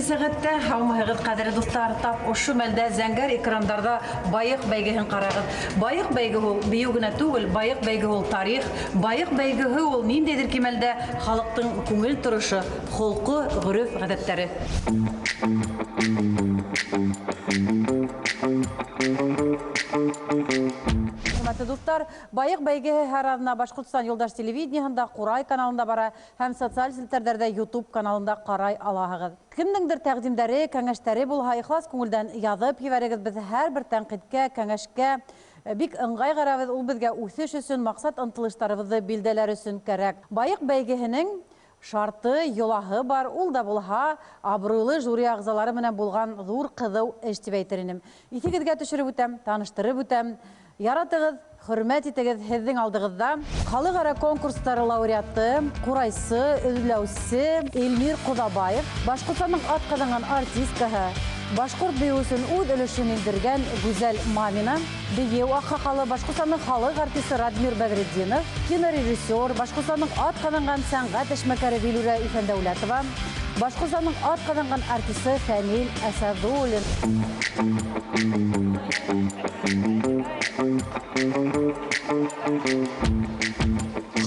сәғәттә. Һаумыһығыҙ, ҡәҙерле дуҫтар! Тап ошо мәлдә зәңгәр экрандарҙа Байыҡ бәйгеһен ҡарағыҙ. Байыҡ бәйгеһе ул бейеү генә түгел, байыҡ бәйгеһе ул тарих, байыҡ бәйгеһе ул ниндәйҙер кимәлдә халыҡтың күңел торошо, холҡо, ғөрөф-ғәҙәттәре. Хөрмәтле дуҫтар, Байыҡ бәйгеһе һәр аҙна Башҡортостан юлдаш телевидениеһында, Ҡурай каналында бара һәм социаль селтәрҙәрҙә YouTube каналында ҡарай алаһығыҙ. Кемдеңдер тәҡдимдәре, кәңәштәре булһа, ихлас күңелдән яҙып ебәрегеҙ. Беҙ һәр бер тәнҡиткә, кәңәшкә бик ыңғай ҡарабыҙ. Ул беҙгә үҫеш өсөн, маҡсат ынтылыштарыбыҙҙы билдәләр өсөн кәрәк. Байыҡ бәйгеһенең шарты, йолаһы бар. Ул да булһа, абруйлы жюри ағзалары менән булған ҙур ҡыҙыу эш тип әйтер инем. Иҫегеҙгә төшөрөп үтәм, таныштырып үтәм. Яратығыҙ, хөрмәт итегеҙ, һеҙҙең алдығыҙҙа халыҡ-ара конкурстары лауреаты, ҡурайсы, өҙләүсе Эльмир Ҡоҙабаев, Башҡортостандың атҡаҙанған артисткаһы, башҡорт бейеүе өсөн үҙ өлөшөн индергән Гүзәл Мамина, бейеү аҡһаҡалы, Башҡортостандың халыҡ артисы Радмир Бәҙретдинов, кинорежиссер, Башҡортостандың атҡаҙанған сәнғәт эшмәкәре Вилүрә Иҫәндәүләтова, Башҡортостандың атҡаҙанған артисы Фәнил Әсәҙуллин.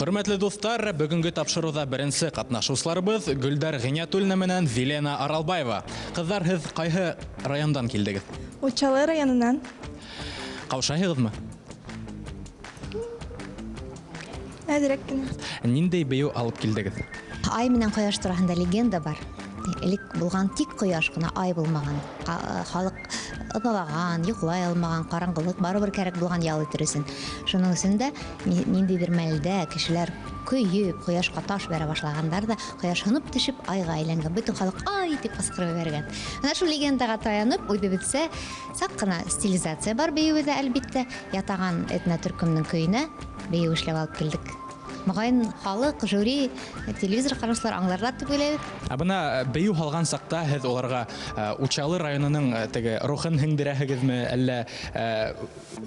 Хөрмәтле дуҫтар, бөгөнгө тапшырыуҙа беренсе ҡатнашыусыларыбыҙ Гөлдәр Ғиниәтуллина менән Вилена Аралбаева. Ҡыҙҙар, һеҙ ҡайһы райондан килдегеҙ? Учалы районынан. Ҡаушайһығыҙмы? Әҙерәк кенә. Ниндәй бейеү алып килдегеҙ? Ай менән ҡояш тураһында легенда бар. Элек булған тик ҡояш ҡына, ай булмаған. Халыҡ ыҙалаған, йоҡлай алмаған, ҡараңғылыҡ барыбер кәрәк булған ял итер өсөн. Шуның өсөн дә ниндәйҙер мәлдә кешеләр көйөп, ҡояшҡа таш бәрә башлағандар ҙа, ҡояш һынып төшөп, айға әйләнгән. Бөтөн халыҡ ай тип ҡысҡырып ебәргән. Бына шул легендаға таянып, үҙебеҙсә саҡ ҡына стилизация бар бейеүҙә, әлбиттә, ятаған этно-төркөмдөң көйөнә бейеү эшләп алып килдек. Моғайын, халыҡ, жюри, телевизор ҡараусылар аңларлар тип уйлайбыҙ. Ә бына бейеү һалған саҡта һеҙ уларға Учалы районының теге рухын һеңдерәһегеҙме, әллә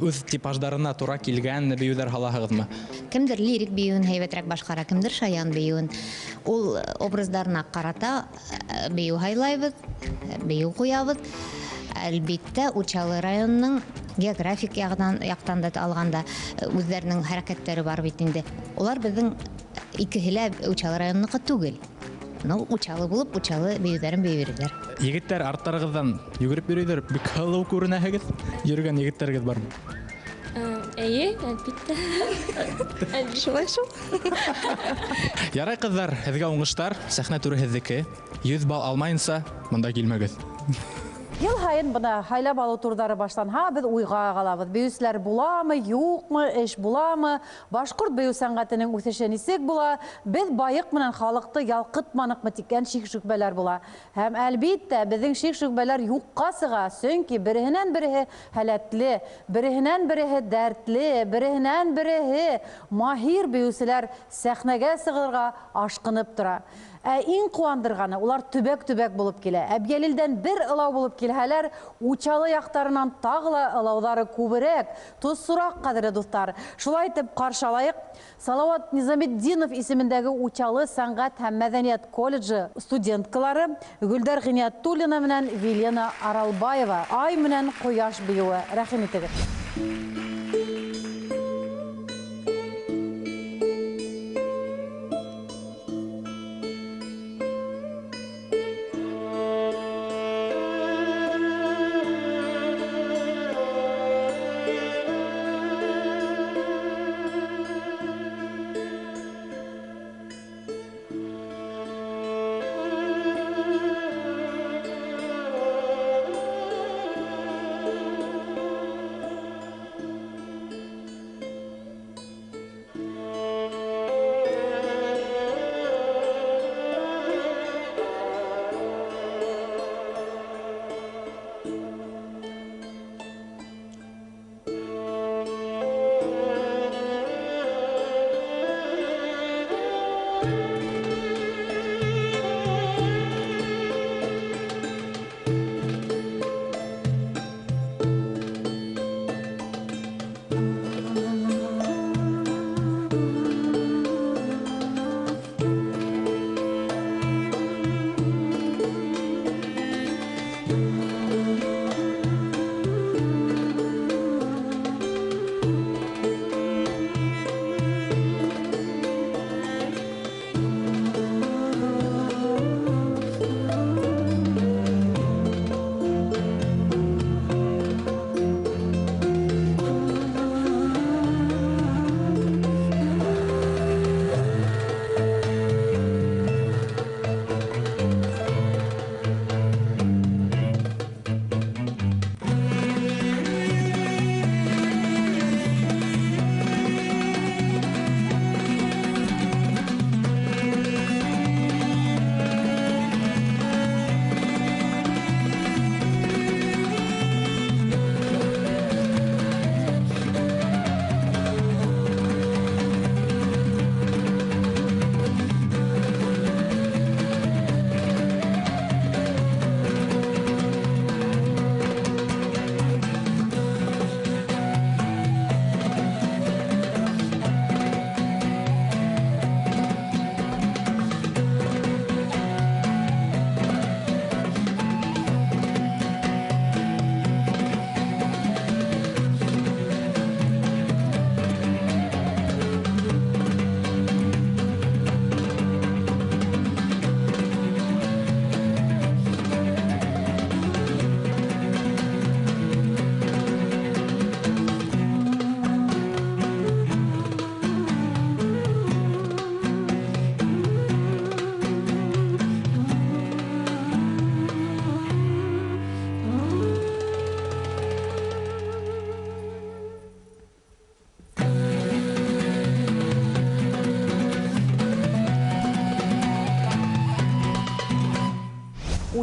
үҙ типаждарына тура килгән бейеүҙәр һалаһығыҙмы? Кемдер лирик бейеүен һәйбәтерәк башҡара, кемдер шаян бейеүен. Ул образдарына ҡарата бейеү һайлайбыҙ, бейеү ҡуябыҙ. Әлбиттә, Учалы районының географик яҡтан да алғанда үҙҙәренең хәрәкәттәре бар бит инде. Улар беҙҙең икеһе лә Учалы районыныҡы түгел. Ну, Учалы булып, Учалы бейеүҙәрен бейей бирәләр. Егеттәр арттарығыҙҙан йүгереп йөрөйҙәр, бик һылыу күренәһегеҙ. Йөрөгән егеттәрегеҙ бармы? Эйе, әлбиттә. Әлбиттә. Шулай шул. Ярай, ҡыҙҙар, һеҙгә уңыштар. Сәхнә түре һеҙҙеке. 100 балл алмайынса бында килмәгеҙ. Йыл һайын бына һайлап алыу турҙары башланһа, беҙ уйға ҡалабыҙ. Бейеүселәр буламы, юҡмы, эш буламы? Башҡорт бейеү сәнғәтенең үҫеше нисек була? Беҙ байыҡ менән халыҡты ялҡытманыҡмы тигән шик-шөбһәләр була. Һәм әлбиттә, беҙҙең шик-шөбһәләр юҡҡа сыға, сөнки береһенән береһе һәләтле, береһенән береһе дәртле, береһенән береһе маһир бейеүселәр сәхнәгә сығырға ашҡынып тора. Ә иң ҡыуандырғаны, улар төбәк-төбәк булып килә. Әбйәлилдән бер ылау булып килһәләр, Учалы яҡтарынан тағы ла ылауҙары күберәк. Тоҙсораҡ, ҡәҙерле дуҫтар. Шулай итеп ҡаршы алайыҡ Салауат Низаметдинов исемендәге Учалы сәнғәт һәм мәҙәниәт колледжы студенткалары Гөлдәр Ғиниәтуллина менән Вилена Аралбаева. Ай менән ҡояш бейеүе. Рәхим итегеҙ.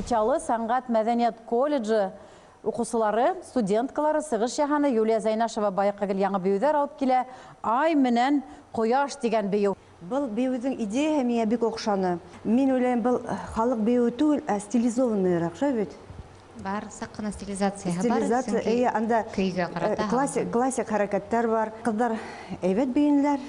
Учалы сәнғәт мәҙәниәт колледжы уҡыусылары, студенткалары сығыш яһаны. Юлия Зәйнашева байыҡҡа гел яңы бейеүҙәр алып килә. Ай менән ҡояш тигән бейеү. Был бейеүҙең идеяһы миңә бик оҡшаны. Мин уйлайым, был халыҡ бейеүе түгел, ә стилизованныйыраҡ, шулай бит? Бар, саҡ ҡына стилизацияһы бар. Стилизация, сөнки эйе, анда көйгә ҡарата. Классик хәрәкәттәр бар. Ҡыҙҙар әйбәт бейенеләр,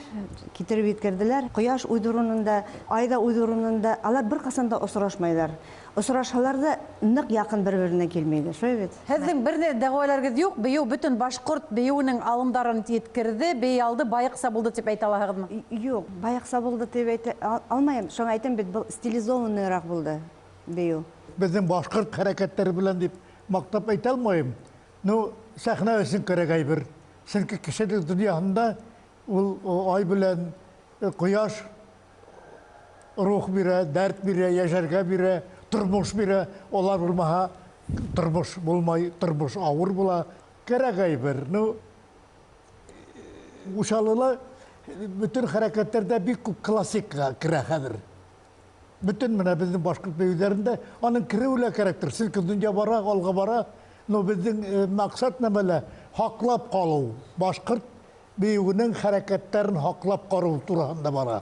китереп еткерҙеләр. Ҡояш үҙ урынында, ай ҙа үҙ урынында. Алар бер ҡасан да осрашмайҙар. Осрашһалар ҙа ныҡ яҡын бер-беренә килмәйҙәр, шулай бит? Һеҙҙең бер ҙә дәғүәләрегеҙ юҡ, бейеү бөтөн башҡорт бейеүенең алымдарын еткерҙе, бейей алды, байыҡса булды тип әйтә алаһығыҙмы? Юҡ, байыҡса булды тип әйтә алмайым. Шуңа әйтәм бит, был стилизованныйыраҡ булды бейеү. Беҙҙең башҡорт хәрәкәттәре белән дип маҡтап әйтә алмайым. Ну, сәхнә өсөн кәрәк әйбер. Сөнки кешелек донъяһында ул ай белән ҡояш рух бирә, дәрт бирә, йәшәргә бирә, тормош бирә. Улар булмаһа, тормош булмай, тормош ауыр була. Кәрәк әйбер. Ну, Учалыла бөтөн хәрәкәттәрҙә бик күп классикаға керә хәҙер. Бөтөн менә беҙҙең башҡорт бейеүҙәрендә аның кереүе лә кәрәктер. Сөнки донъя бара, алға бара. Но беҙҙең маҡсат нәмәлә? Һаҡлап ҡалыу. Башҡорт бейеүенең хәрәкәттәрен һаҡлап ҡалыу тураһында бара.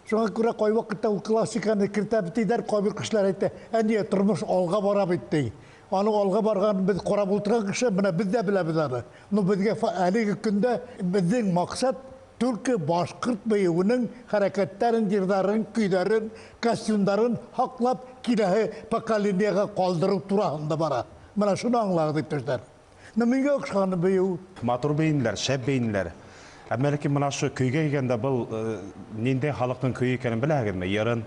Шуңа күрә ҡай ваҡытта ул классиканы кертә бит тиҙәр, ҡайбер кешеләр әйтә, ә ни, тормош алға бара бит ти. Аның алға барғанын беҙ ҡарап ултырған кеше, менә беҙ ҙә беләбеҙ аны. Но беҙгә әлеге көндә беҙҙең маҡсат только башҡорт бейеүенең хәрәкәттәрен, йырҙарын, көйҙәрен, костюмдарын һаҡлап киләһе поколениеға ҡалдырыу тураһында бара. Менә шуны аңлағыҙ, иптәштәр. Но миңә оҡшағаны бейеү. Матур бейенеләр, шәп бейенеләр. Әммә ләкин мына ошо көйгә килгәндә был ниндәй халыҡтың көйө икәнен беләһегеҙме? Йырын.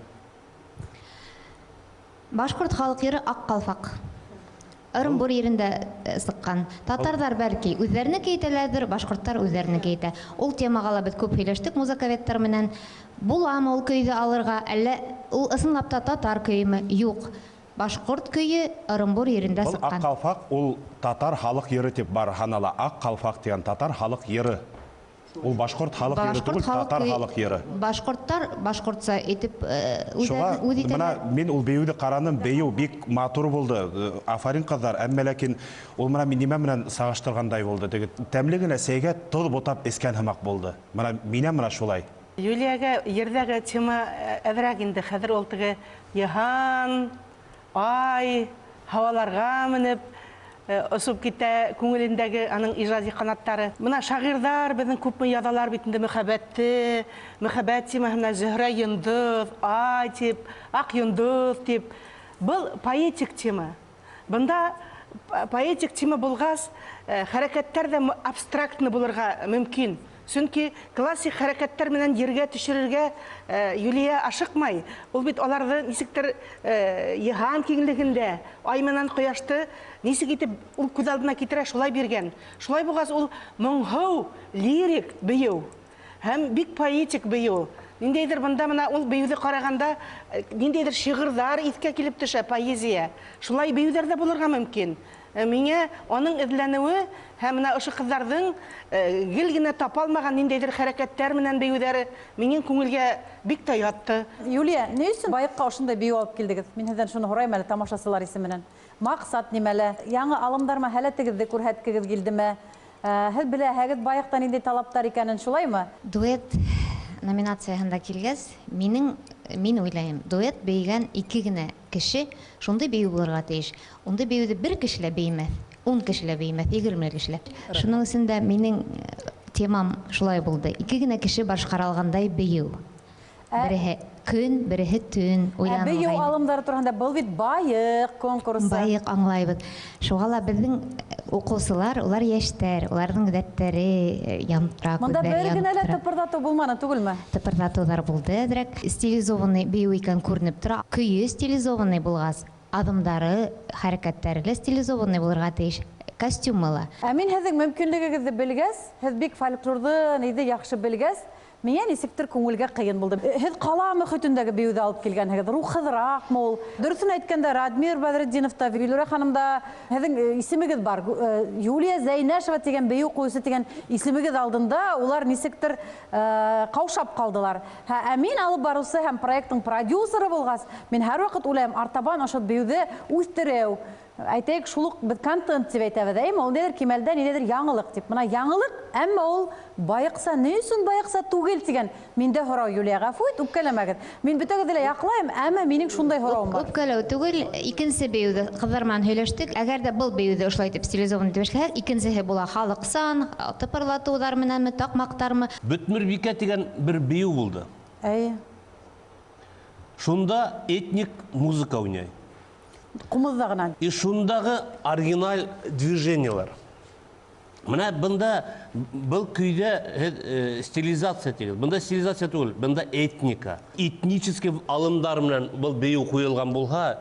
Башҡорт халыҡ йыры Аҡ ҡалфаҡ. Ырымбур ерендә сыҡҡан. Татарҙар бәлки үҙҙәренеке әйтәләрҙер, башҡорттар үҙҙәренеке әйтә. Ул темаға ла беҙ күп һөйләштек музыковедтар менән. Буламы ул көйҙө алырға, әллә ул ысынлап та татар көйөмө? Юҡ. Башҡорт көйө Ырымбур ерендә Был сыҡҡан. Аҡ ҡалфаҡ ул татар халыҡ йыры тип бар һанала. Аҡ ҡалфаҡ тигән татар халыҡ йыры. Ул башҡорт халыҡ йыры Башҡорт түгел, халыҡ татар көйө- халыҡ йыры. Башҡорттар башҡортса итеп Шуға үҙҙәрен үҙ итәләр. Мына мин ул бейеүҙе ҡараным, бейеү бик матур булды. Афарин ҡыҙҙар, әммә ләкин ул мына мин нимә менән сағыштырғандай булды. Теге тәмле генә сәйгә тоҙ бутап эскән һымаҡ булды. Мына минә мына шулай. Юлиягә ерҙәге тема әҙерәк инде. Хәҙер ул теге йыһан, ай, һауаларға менеп осоп китә күңелендәге аның ижади ҡанаттары. Мына шағирҙар беҙҙең күпме яҙалар бит инде мөхәббәтте, мөхәббәт темаһына Зөһрә йондоҙ, ай тип, аҡ йондоҙ тип. Был поэтик тема. Бында поэтик тема булғас, хәрәкәттәр ҙә абстрактны булырға мөмкин. Сөнки классик хәрәкәттәр менән ергә төшөрөргә Юлия ашыҡмай. Ул бит аларҙы нисектер йыһан киңлегендә, ай менән ҡояшты нисек итеп ул күҙ алдына китерә, шулай биргән. Шулай булғас, ул моңһоу лирик бейеү һәм бик поэтик бейеү. Ниндәйҙер бында мына ул бейеүҙе ҡарағанда ниндәйҙер шиғырҙар иҫкә килеп төшә, поэзия. Шулай бейеүҙәр ҙә булырға мөмкин. Миңә уның эҙләнеүе һәм мына ошо ҡыҙҙарҙың гел генә тапа алмаған ниндәйҙер хәрәкәттәр менән бейеүҙәре минең күңелгә бик тә ятты. Юлия, ни өсөн байыҡҡа ошондай бейеү алып килдегеҙ? Мин һеҙҙән шуны һорайым әле тамашасылар исеменән. Маҡсат нимәлә? Яңы алымдармы, һәләтегеҙҙе күрһәткегеҙ килдеме? Һеҙ беләһегеҙ байыҡта ниндәй талаптар икәнен, шулаймы? Дуэт номинацияһында килгәс, мин уйлайым, дуэт бейегән ике генә кеше шундай бейеү булырға тейеш. Ундай бейеүҙе бер кеше лә бейемәҫ, 10 кеше лә бейемәҫ, 20 кеше лә. Шуның өсөн дә минең темам шулай булды. Ике генә кеше башҡара алғандай бейеү. Береһе көн, береһе төн, уйланылған. Бейеү алымдары тураһында был бит байыҡ конкурсы. Байыҡ аңлайбыҙ. Шуға ла беҙҙең уҡыусылар, улар йәштәр, уларҙың дәрттәре янып тора, Бында күҙҙәре бер генә лә янып тора. тыпырҙатыу булманы, түгелме? Тыпырҙатыуҙар булды әҙерәк. Стилизованный бейеү икән күренеп тора. Көйө стилизованный булғас, аҙымдары, хәрәкәттәре лә стилизованный булырға тейеш. Костюмы ла. Ә мин һеҙҙең мөмкинлегегеҙҙе белгәс, һеҙ бик фольклорҙы, ниҙе яҡшы белгәс, Миңә нисектер күңелгә ҡыйын булды. Һеҙ ҡала мөхитендәге бейеүҙе алып килгәнһегеҙ, рухһыҙыраҡмы ул? Дөрөҫөн әйткәндә, Радмир Бәҙретдинов та, Гөлүрә ханым да, һеҙҙең исемегеҙ бар. Юлия Зәйнәшева тигән бейеү ҡуйыусы тигән исемегеҙ алдында улар нисектер ҡаушап ҡалдылар. Ә мин алып барыусы һәм проекттың продюсеры булғас, мин һәрваҡыт уйлайым, артабан ошо бейеүҙе үҫтереү, әйтәйек, шул ук беҙ контент тип әйтәбеҙ, әйме? Ул ниҙер кимәлдә, ниҙер яңылыҡ тип. Бына яңылыҡ, әммә ул байыҡса, ни өсөн байыҡса түгел тигән миндә һорау, Юлия, ғәфү ит, үпкәләмәгеҙ. Мин бөтәгеҙҙе лә яҡлайым, әммә минең шундай һорауым бар. Үпкәләү түгел, икенсе бейеүҙе ҡыҙҙар менән һөйләштек. Әгәр ҙә был бейеүҙе ошолай итеп стилизованный итеп эшләһәк, икенсеһе була халыҡсан, тыпырлатыуҙар менәнме, таҡмаҡтармы. Бөтмөрбикә тигән бер бейеү булды. Әйе. Шунда этник музыка уйнай. Ҡумыҙҙа ғына. И шундағы оригиналь движениелар. Мына бында был көйҙә һеҙ стилизация тигеҙ. Бында стилизация түгел, бында этника. Этнический алымдар менән был бейеү ҡуйылған булһа,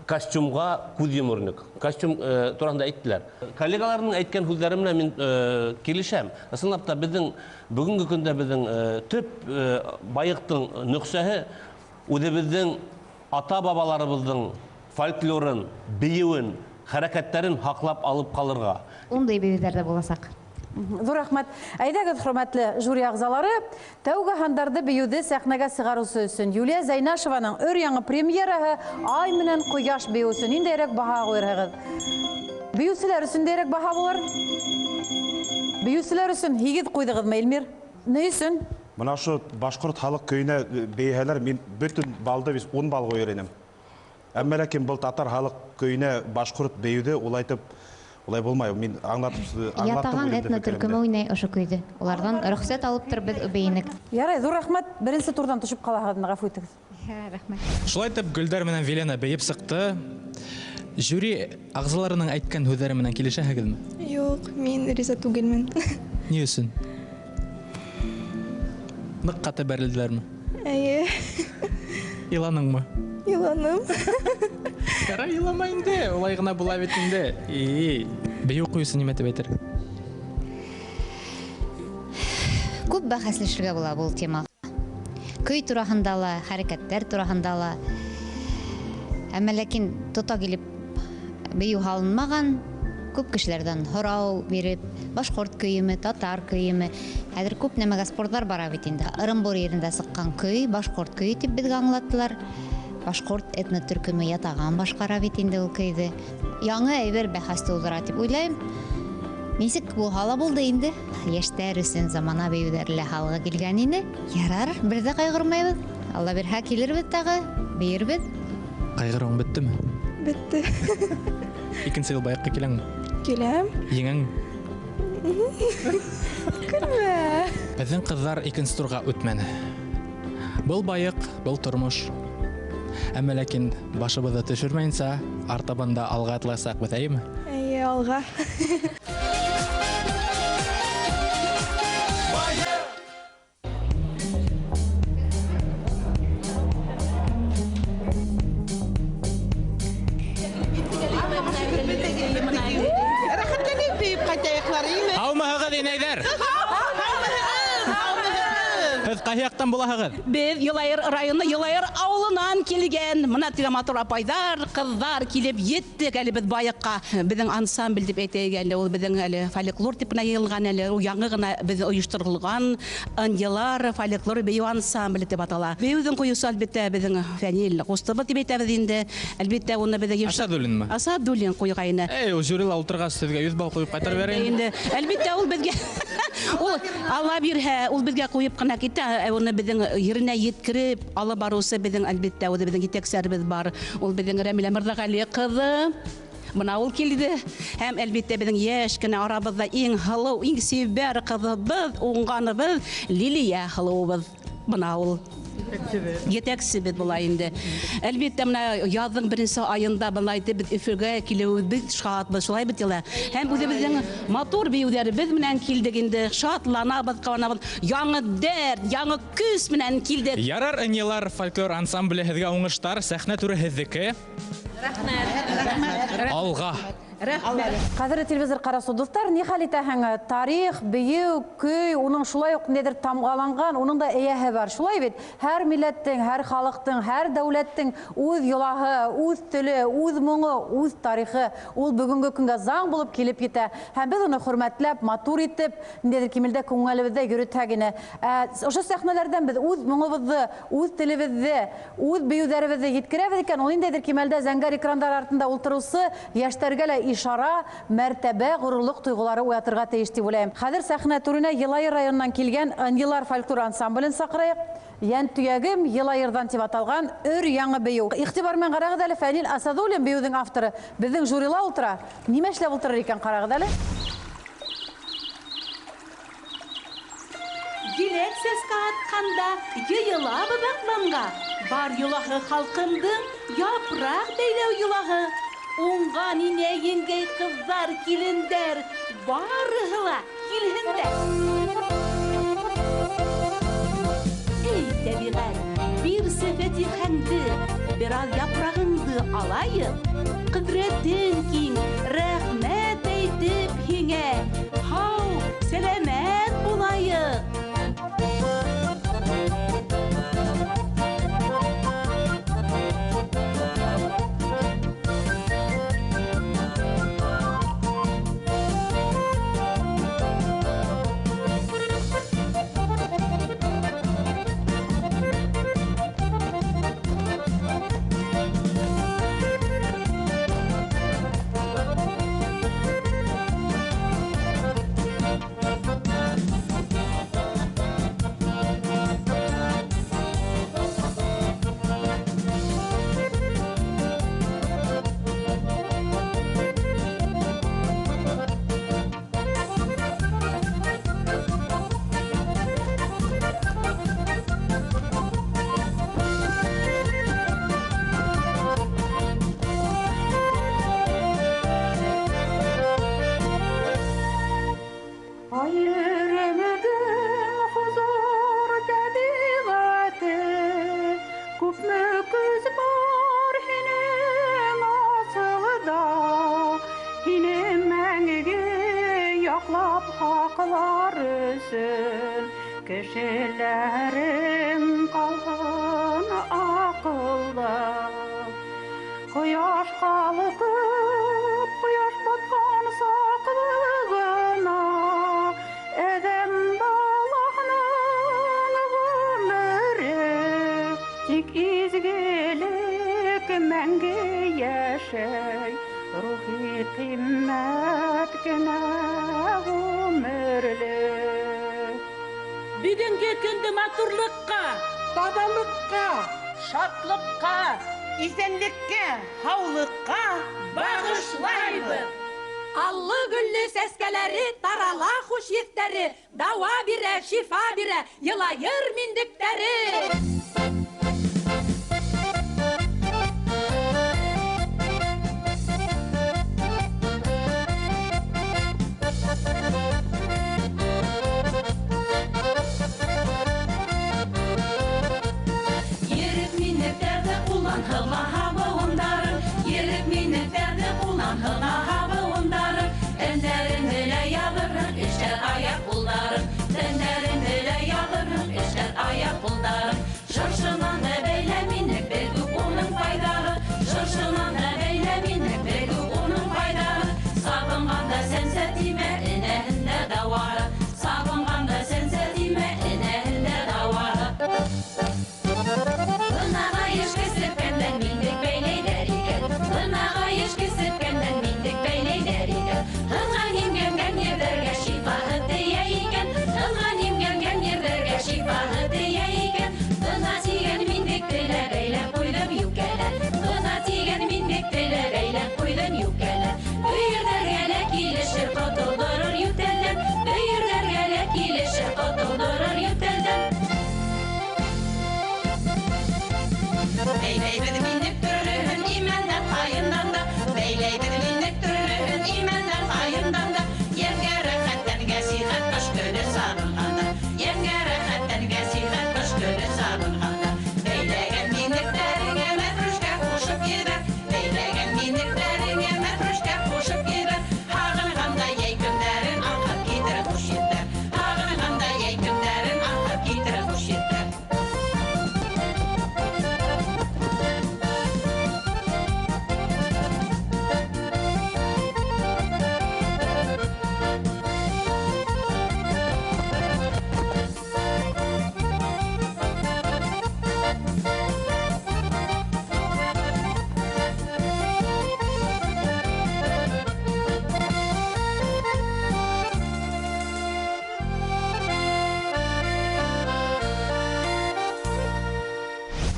костюмға күҙ йомор инек. Костюм тураһында әйттеләр. Коллегаларының әйткән һүҙҙәре менән мин килешәм. Ысынлап та беҙҙең бөгөнгө көндә беҙҙең төп байыҡтың нөҡсәһе үҙебеҙҙең ата-бабаларыбыҙҙың фольклорын, бейеүен, хәрәкәттәрен һаҡлап алып ҡалырға. Ундай бейеүҙәр дә буласаҡ. Ҙур рәхмәт. Әйҙәгеҙ, хөрмәтле жюри ағзалары, тәүге һандарҙы бейеүҙе сәхнәгә сығарыусы өсөн Юлия Зәйнәшеваның өр-яңы премьераһы Ай менән Ҡояш бейеүе өсөн ниндәйерәк баһа ҡуйырһығыҙ? Бейеүселәр өсөн ниндәйерәк баһа булыр? Бейеүселәр өсөн 8 ҡуйҙығыҙмы, Эльмир? Ни өсөн? Бына ошо башҡорт халыҡ көйөнә бейеһәләр, мин бөтөн балды бит 10 балл ҡуйыр инем. Әммә ләкин был татар халыҡ көйөнә башҡорт бейеүҙе улайтып улай булмай. Мин аңлаттым Ятаған үҙемде этно төркөмө фекеремде. уйнай ошо көйҙө. Уларҙан рөхсәт алып тороп беҙ бейенек. Ярай, ҙур рәхмәт. Беренсе турҙан төшөп ҡалаһығыҙ, ғәфү итегеҙ. Рәхмәт. Шулай итеп, Гөлдәр менән Вилена бейеп сыҡты. Жюри ағзаларының әйткән һүҙҙәре менән килешәһегеҙме? Юҡ, мин риза түгелмен. Ни өсөн? Ныҡ ҡаты бәрелделәрме? Эйе. Иланыңмы? Иланым. Ярай, илама инде, улай ғына була бит инде. И, бейеү ҡуйыусы нимә тип әйтер? Күп бәхәсләшергә була был тема. Көй тураһында ла, хәрәкәттәр тураһында ла. Әммә ләкин тота килеп бейеү һалынмаған, күп кешеләрҙән һорау биреп, башҡорт көйөмө, татар көйөмө. Хәҙер күп нәмәгә спортлар бара бит инде. Ырымбур ерендә сыҡҡан көй, башҡорт көйө тип беҙгә аңлаттылар. Башҡорт этно төркөмө ятаған башҡара бит инде ул көйҙө. Яңы әйбер бәхәс тыуҙыра тип уйлайым. Нисек булһа ла булды инде. Йәштәр өсөн замана бейеүҙәре лә һалғы килгән ине. Ярар, бер ҙә ҡайғырмайбыҙ. Алла бирһә килербеҙ тағы, бейербеҙ. Ҡайғырыуың бөттөмө? Бөттө. Икенсе йыл байыҡҡа киләңме? Киләм. Еңәңме? Көлмә. Беҙҙең ҡыҙҙар икенсе турға үтмәне. Был байыҡ, был тормош. Әммә ләкин башыбыҙҙы төшөрмәйенсә, артабан да алға атласаҡбыҙ, әйеме? Эйе, алға. Рәхәтләнеп бейеп ҡайтайыҡлар, име? Һаумыһығыҙ, инәйҙәр? Һеҙ ҡайһы яҡтан булаһығыҙ? Беҙ Йылайыр районы Йылайыр ауылынан килгән. Мына теге матур апайҙар, ҡыҙҙар килеп еттек әле беҙ байыҡҡа. Беҙҙең ансамбль тип әйтәйек әле, ул беҙҙең әле фольклор тип кенә йыйылған әле, ул яңы ғына беҙ ойошторолған Ынйылар фольклор бейеү ансамбле тип атала. Бейеүҙең ҡуйыусы әлбиттә беҙҙең Фәнил ҡустыбыҙ тип әйтәбеҙ инде. Әлбиттә уны беҙҙең еш- Асадуллинмы? Асадуллин ҡуйғайны. Эй, ул жюрила ултырғас һеҙгә 100 балл ҡуйып ҡайтарып бәрәйем. Инде әлбиттә ул беҙгә ул Алла бирһә, ул беҙгә ҡуйып ҡына китә, ә уны беҙҙең еренә еткереп алып барыусы беҙҙең әлбиттә үҙе беҙҙең етәкселәребеҙ бар. Ул беҙҙең Рәмилә Мырҙағәли ҡыҙы. Бына ул килде. Һәм әлбиттә беҙҙең йәш кенә арабыҙҙа иң һылыу, иң сибәр ҡыҙыбыҙ, уңғаныбыҙ Лилиә һылыуыбыҙ. Бына ул. Етәксебеҙ була инде. Әлбиттә, мына яҙҙың беренсе айында былай итеп беҙ Өфөгә килеүебеҙ бик шатбыҙ, шулай бит ила. Һәм үҙебеҙҙең матур бейеүҙәребеҙ менән килдек инде. Шатланабыҙ, ҡыуанабыҙ. Яңы дәрт, яңы көс менән килдек. Ярар, Ынйылар фольклор ансамбле һеҙгә уңыштар, сәхнә түре һеҙҙеке. Рәхмәт. Алға. Рәхмәт. Ҡәҙерле телевизор ҡараусы дуҫтар, ни хәл итәһең? Тарих, бейеү, көй, уның шулай уҡ ниҙер тамғаланған, уның да эйәһе бар. Шулай бит? Һәр милләттең, һәр халыҡтың, һәр дәүләттең үҙ йолаһы, үҙ теле, үҙ моңо, үҙ тарихы. Ул бөгөнгө көнгә заң булып килеп етә. Һәм беҙ уны хөрмәтләп, матур итеп, ниндәйҙер кимәлдә күңелебеҙҙә йөрөтһәк ине. Ә ошо сәхнәләрҙән беҙ үҙ моңобоҙҙо, үҙ телебеҙҙе, үҙ бейеүҙәребеҙҙе еткерәбеҙ икән, ул ниндәйҙер кимәлдә зәңгәр экрандар артында ултырыусы йәштәргә лә ишара, мәртәбә, ғорурлыҡ тойғолары уятырға тейеш тип уйлайым. Хәҙер сәхнә түренә Йылайыр районынан килгән Ынйылар фольклор ансамблен саҡырайыҡ. Йән төйәгем Йылайырҙан тип аталған өр яңы бейеү. Иғтибар менән ҡарағыҙ әле, Фәнил Асадуллин бейеүҙең авторы беҙҙең жюрила ултыра. Нимә эшләп ултырыр икән, ҡарағыҙ әле. Еләк сәскә атҡанда йыйылабыҙ аҡланға. Бар йолаһы халҡымдың япраҡ бәйләү йолаһы. Уңған инә, еңгәй, ҡыҙҙар, килендәр, барыһы ла килһендәр. Эй, тәбиғәт, бирсе фәтихәңде, бер аҙ япрағыңды алайыҡ. Ҡөҙрәтең киң, рәхмәт әйтеп һиңә, һау, сәләмәт булайыҡ. Кешеләрем ҡалһын аҡылда. Ҡояш ҡалҡып, ҡояш батҡан саҡлығына, әҙәм балаһының ғүмере тик изгелек мәңге йәшәй, рухи ҡиммәт кенә ғүмерлек. Бөгөнгө көндө матурлыҡҡа, таҙалыҡҡа, шатлыҡҡа, иҫәнлеккә, һаулыҡҡа бағышлайбыҙ. Аллы-гөллө сәскәләре, тарала хуш еҫтәре, дауа бирә, шифа бирә, Йылайыр миндектәре.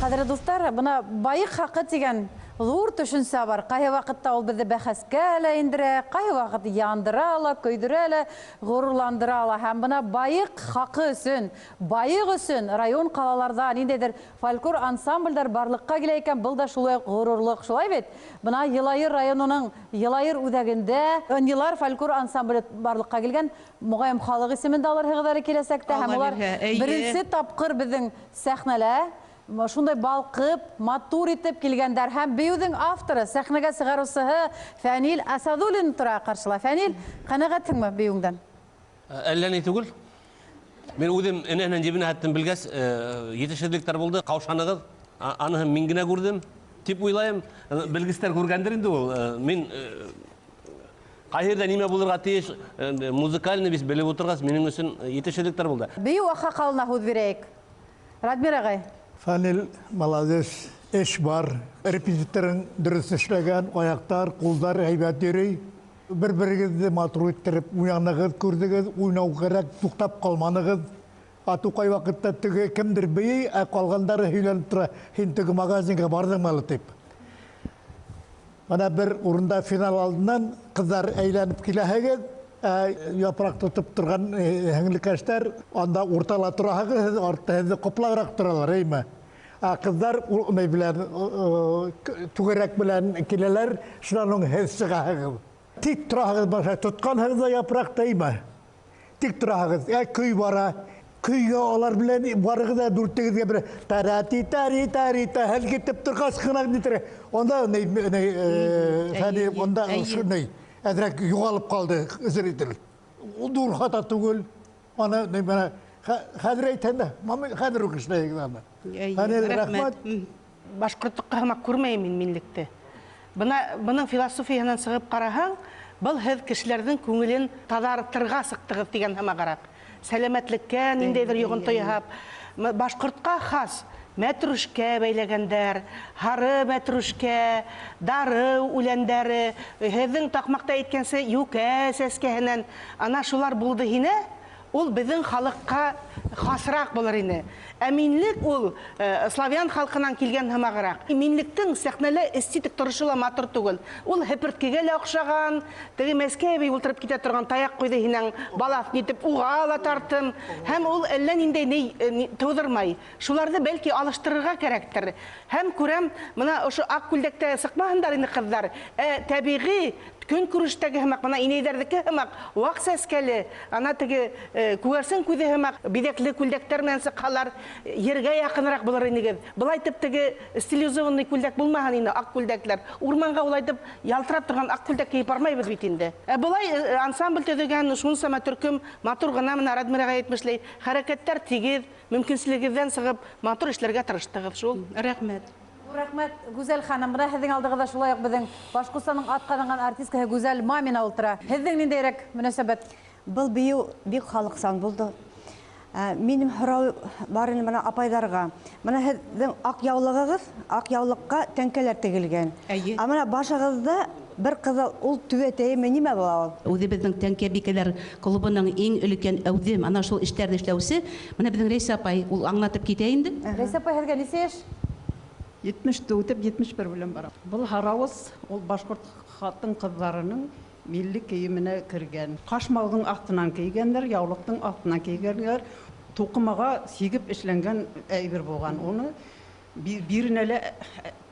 Ҡәҙерле дуҫтар, бына байыҡ хаҡы тигән ҙур төшөнсә бар. Ҡайһы ваҡытта ул беҙҙе бәхәскә лә индерә, ҡайһы ваҡыт яндыра ла, көйҙөрә лә, ғорурландыра ла. Һәм бына байыҡ хаҡы өсөн, байыҡ өсөн район ҡалаларҙа ниндәйҙер фольклор ансамблдәр барлыҡҡа килә икән, был да шулай уҡ ғорурлыҡ, шулай бит? Бына Йылайыр районының Йылайыр үҙәгендә Ынйылар фольклор ансамбле барлыҡҡа килгән. Моғайым, халыҡ исемен дә алырһығыҙ әле киләсәктә. Һәм улар беренсе тапҡыр беҙҙең сәхнәлә шундай балҡып, матур итеп килгәндәр. Һәм бейеүҙең авторы, сәхнәгә сығарыусыһы Фәнил Асадуллин тора ҡаршыла. Фәнил, ҡәнәғәтһеңме бейеүеңдән? Әллә ни түгел. Мин үҙем энәһенән ебенә хәттем белгәс, етешһеҙлектәр булды, ҡаушанығыҙ. Аныһын мин генә күрҙем, тип уйлайым. Белгестәр күргәндер инде ул. Мин ҡай ерҙә нимә булырға тейеш, музыкальный бит белеп ултырғас, минең өсөн етешһеҙлектәр булды. Бейеү аҡһаҡалына һүҙ бирәйек. Радмир ағай. Фәнил, молодец, эш бар. Репетиторың дөрөҫ эшләгән, аяҡтар, ҡулдар һәйбәт йөрөй. Бер-берегеҙҙе матур иттереп уйнанығыҙ, күрҙегеҙ, уйнау кәрәк, туҡтап ҡалманығыҙ. Ату ҡай ваҡытта теге кемдер бейей, ә ҡалғандары һөйләнеп тора, һин теге магазинға барҙыңмы әле тип. Бына бер урында финал алдынан ҡыҙҙар әйләнеп киләһегеҙ, ә япраҡ тотоп торған һеңлекәштәр анда уртала тораһығыҙ, һеҙ артта һеҙҙе ҡоплағыраҡ торалар, әйме? Ә ҡыҙҙар ни белән, түгәрәк белән киләләр, шунан һуң һеҙ сығаһығыҙ. Тик тораһығыҙ, баша тотҡанһығыҙ ҙа япраҡты, әйме? Тик тораһығыҙ, ә көй бара. Көйгә алар белән барығыҙ ҙа дүртегеҙгә бер тарати тари тари та хәл китеп торғас ҡына нитер. Унда ни, ни, Фәни, унда ошо ни, әҙерәк юғалып ҡалды зритель. Ул ҙур хата түгел. Аны ни менә хәҙер әйтһәм дә, мама хәҙер үк эшләйек аны. Фәнил, рәхмәт. Башҡортлоҡҡа һымаҡ күрмәйем мин минлекте. Бына бының философияһынан сығып ҡараһаң, был һеҙ кешеләрҙең күңелен таҙартырға сыҡтығыҙ тигән һымағыраҡ. Сәләмәтлеккә ниндәйҙер йоғонто яһап, башҡортҡа хас мәтрүшкә бәйләгәндәр, һары мәтрүшкә, дары үләндәре, һеҙҙең таҡмаҡта әйткәнсә йүкә сәскәһенән, ана шулар булды һине, ул беҙҙең халыҡҡа хасыраҡ булыр ине. Ә минлек ул славян халҡынан килгән һымағыраҡ. Минлектең сәхнәлә эстетик торошо ла матур түгел. Ул һеперткегә лә оҡшаған, теге Мәскәй әбей ултырып китә торған таяҡ ҡуйҙы һинең балаҫ нитеп уға ла тартым. Һәм ул әллә ниндәй ни тыуҙырмай. Шуларҙы бәлки алыштырырға кәрәктер. Һәм күрәм, бына ошо аҡ күлдәктә сыҡмаһындар инде ҡыҙҙар. Тәбиғи көнкүрештәге һымаҡ, бына инәйҙәрҙеке һымаҡ, ваҡ сәскәле, ана теге күгәрсен күҙе һымаҡ, биҙәкле күлдәктәр менән сыҡһалар, ергә яҡыныраҡ булыр инегеҙ. Былай итеп теге стилизованный күлдәк булмаһын ине, аҡ күлдәкләр. Урманға улай итеп ялтырап торған аҡ күлдәк кейеп бармайбыҙ бит инде. Ә былай ансамбль төҙөгән шунсама төркөм матур ғына, бына Радмир ағай әйтмешләй, хәрәкәттәр тигеҙ, мөмкинселегеҙҙән сығып матур эшләргә тырыштығыҙ шул. Рәхмәт. Рәхмәт, Гүзәл ханым. Бына һеҙҙең алдығыҙҙа шулай уҡ беҙҙең Башҡортостандың атҡаҙанған артисткаһы Гүзәл Мамина ултыра. Һеҙҙең ниндәйерәк мөнәсәбәт? Был бейеү бик халыҡсан булды. Минең һорау бар ине бына апайҙарға. Бына һеҙҙең аҡ яулығығыҙ, аҡ яулыҡҡа тәңкәләр тегелгән. Әйе. Ә бына башығыҙҙа бер ҡыҙыл, ул түбәтәйме, нимә була ул? Үҙебеҙҙең Тәңкә бикәләр клубының иң өлкән әүҙем, ана шул эштәрҙе эшләүсе, бына беҙҙең Рәйсә апай, ул аңлатып китә инде. Рәйсә апай, һеҙгә нисә йәш? Етмеште үтеп, 71 белән барам. Был һарауыз, ул башҡорт ҡатын-ҡыҙҙарының милли кейеменә кергән. Ҡашмауҙың аҫтынан кейгәндәр, яулыҡтың аҫтынан кейгәндәр, туҡымаға сигеп эшләнгән әйбер булған. Уны биренә лә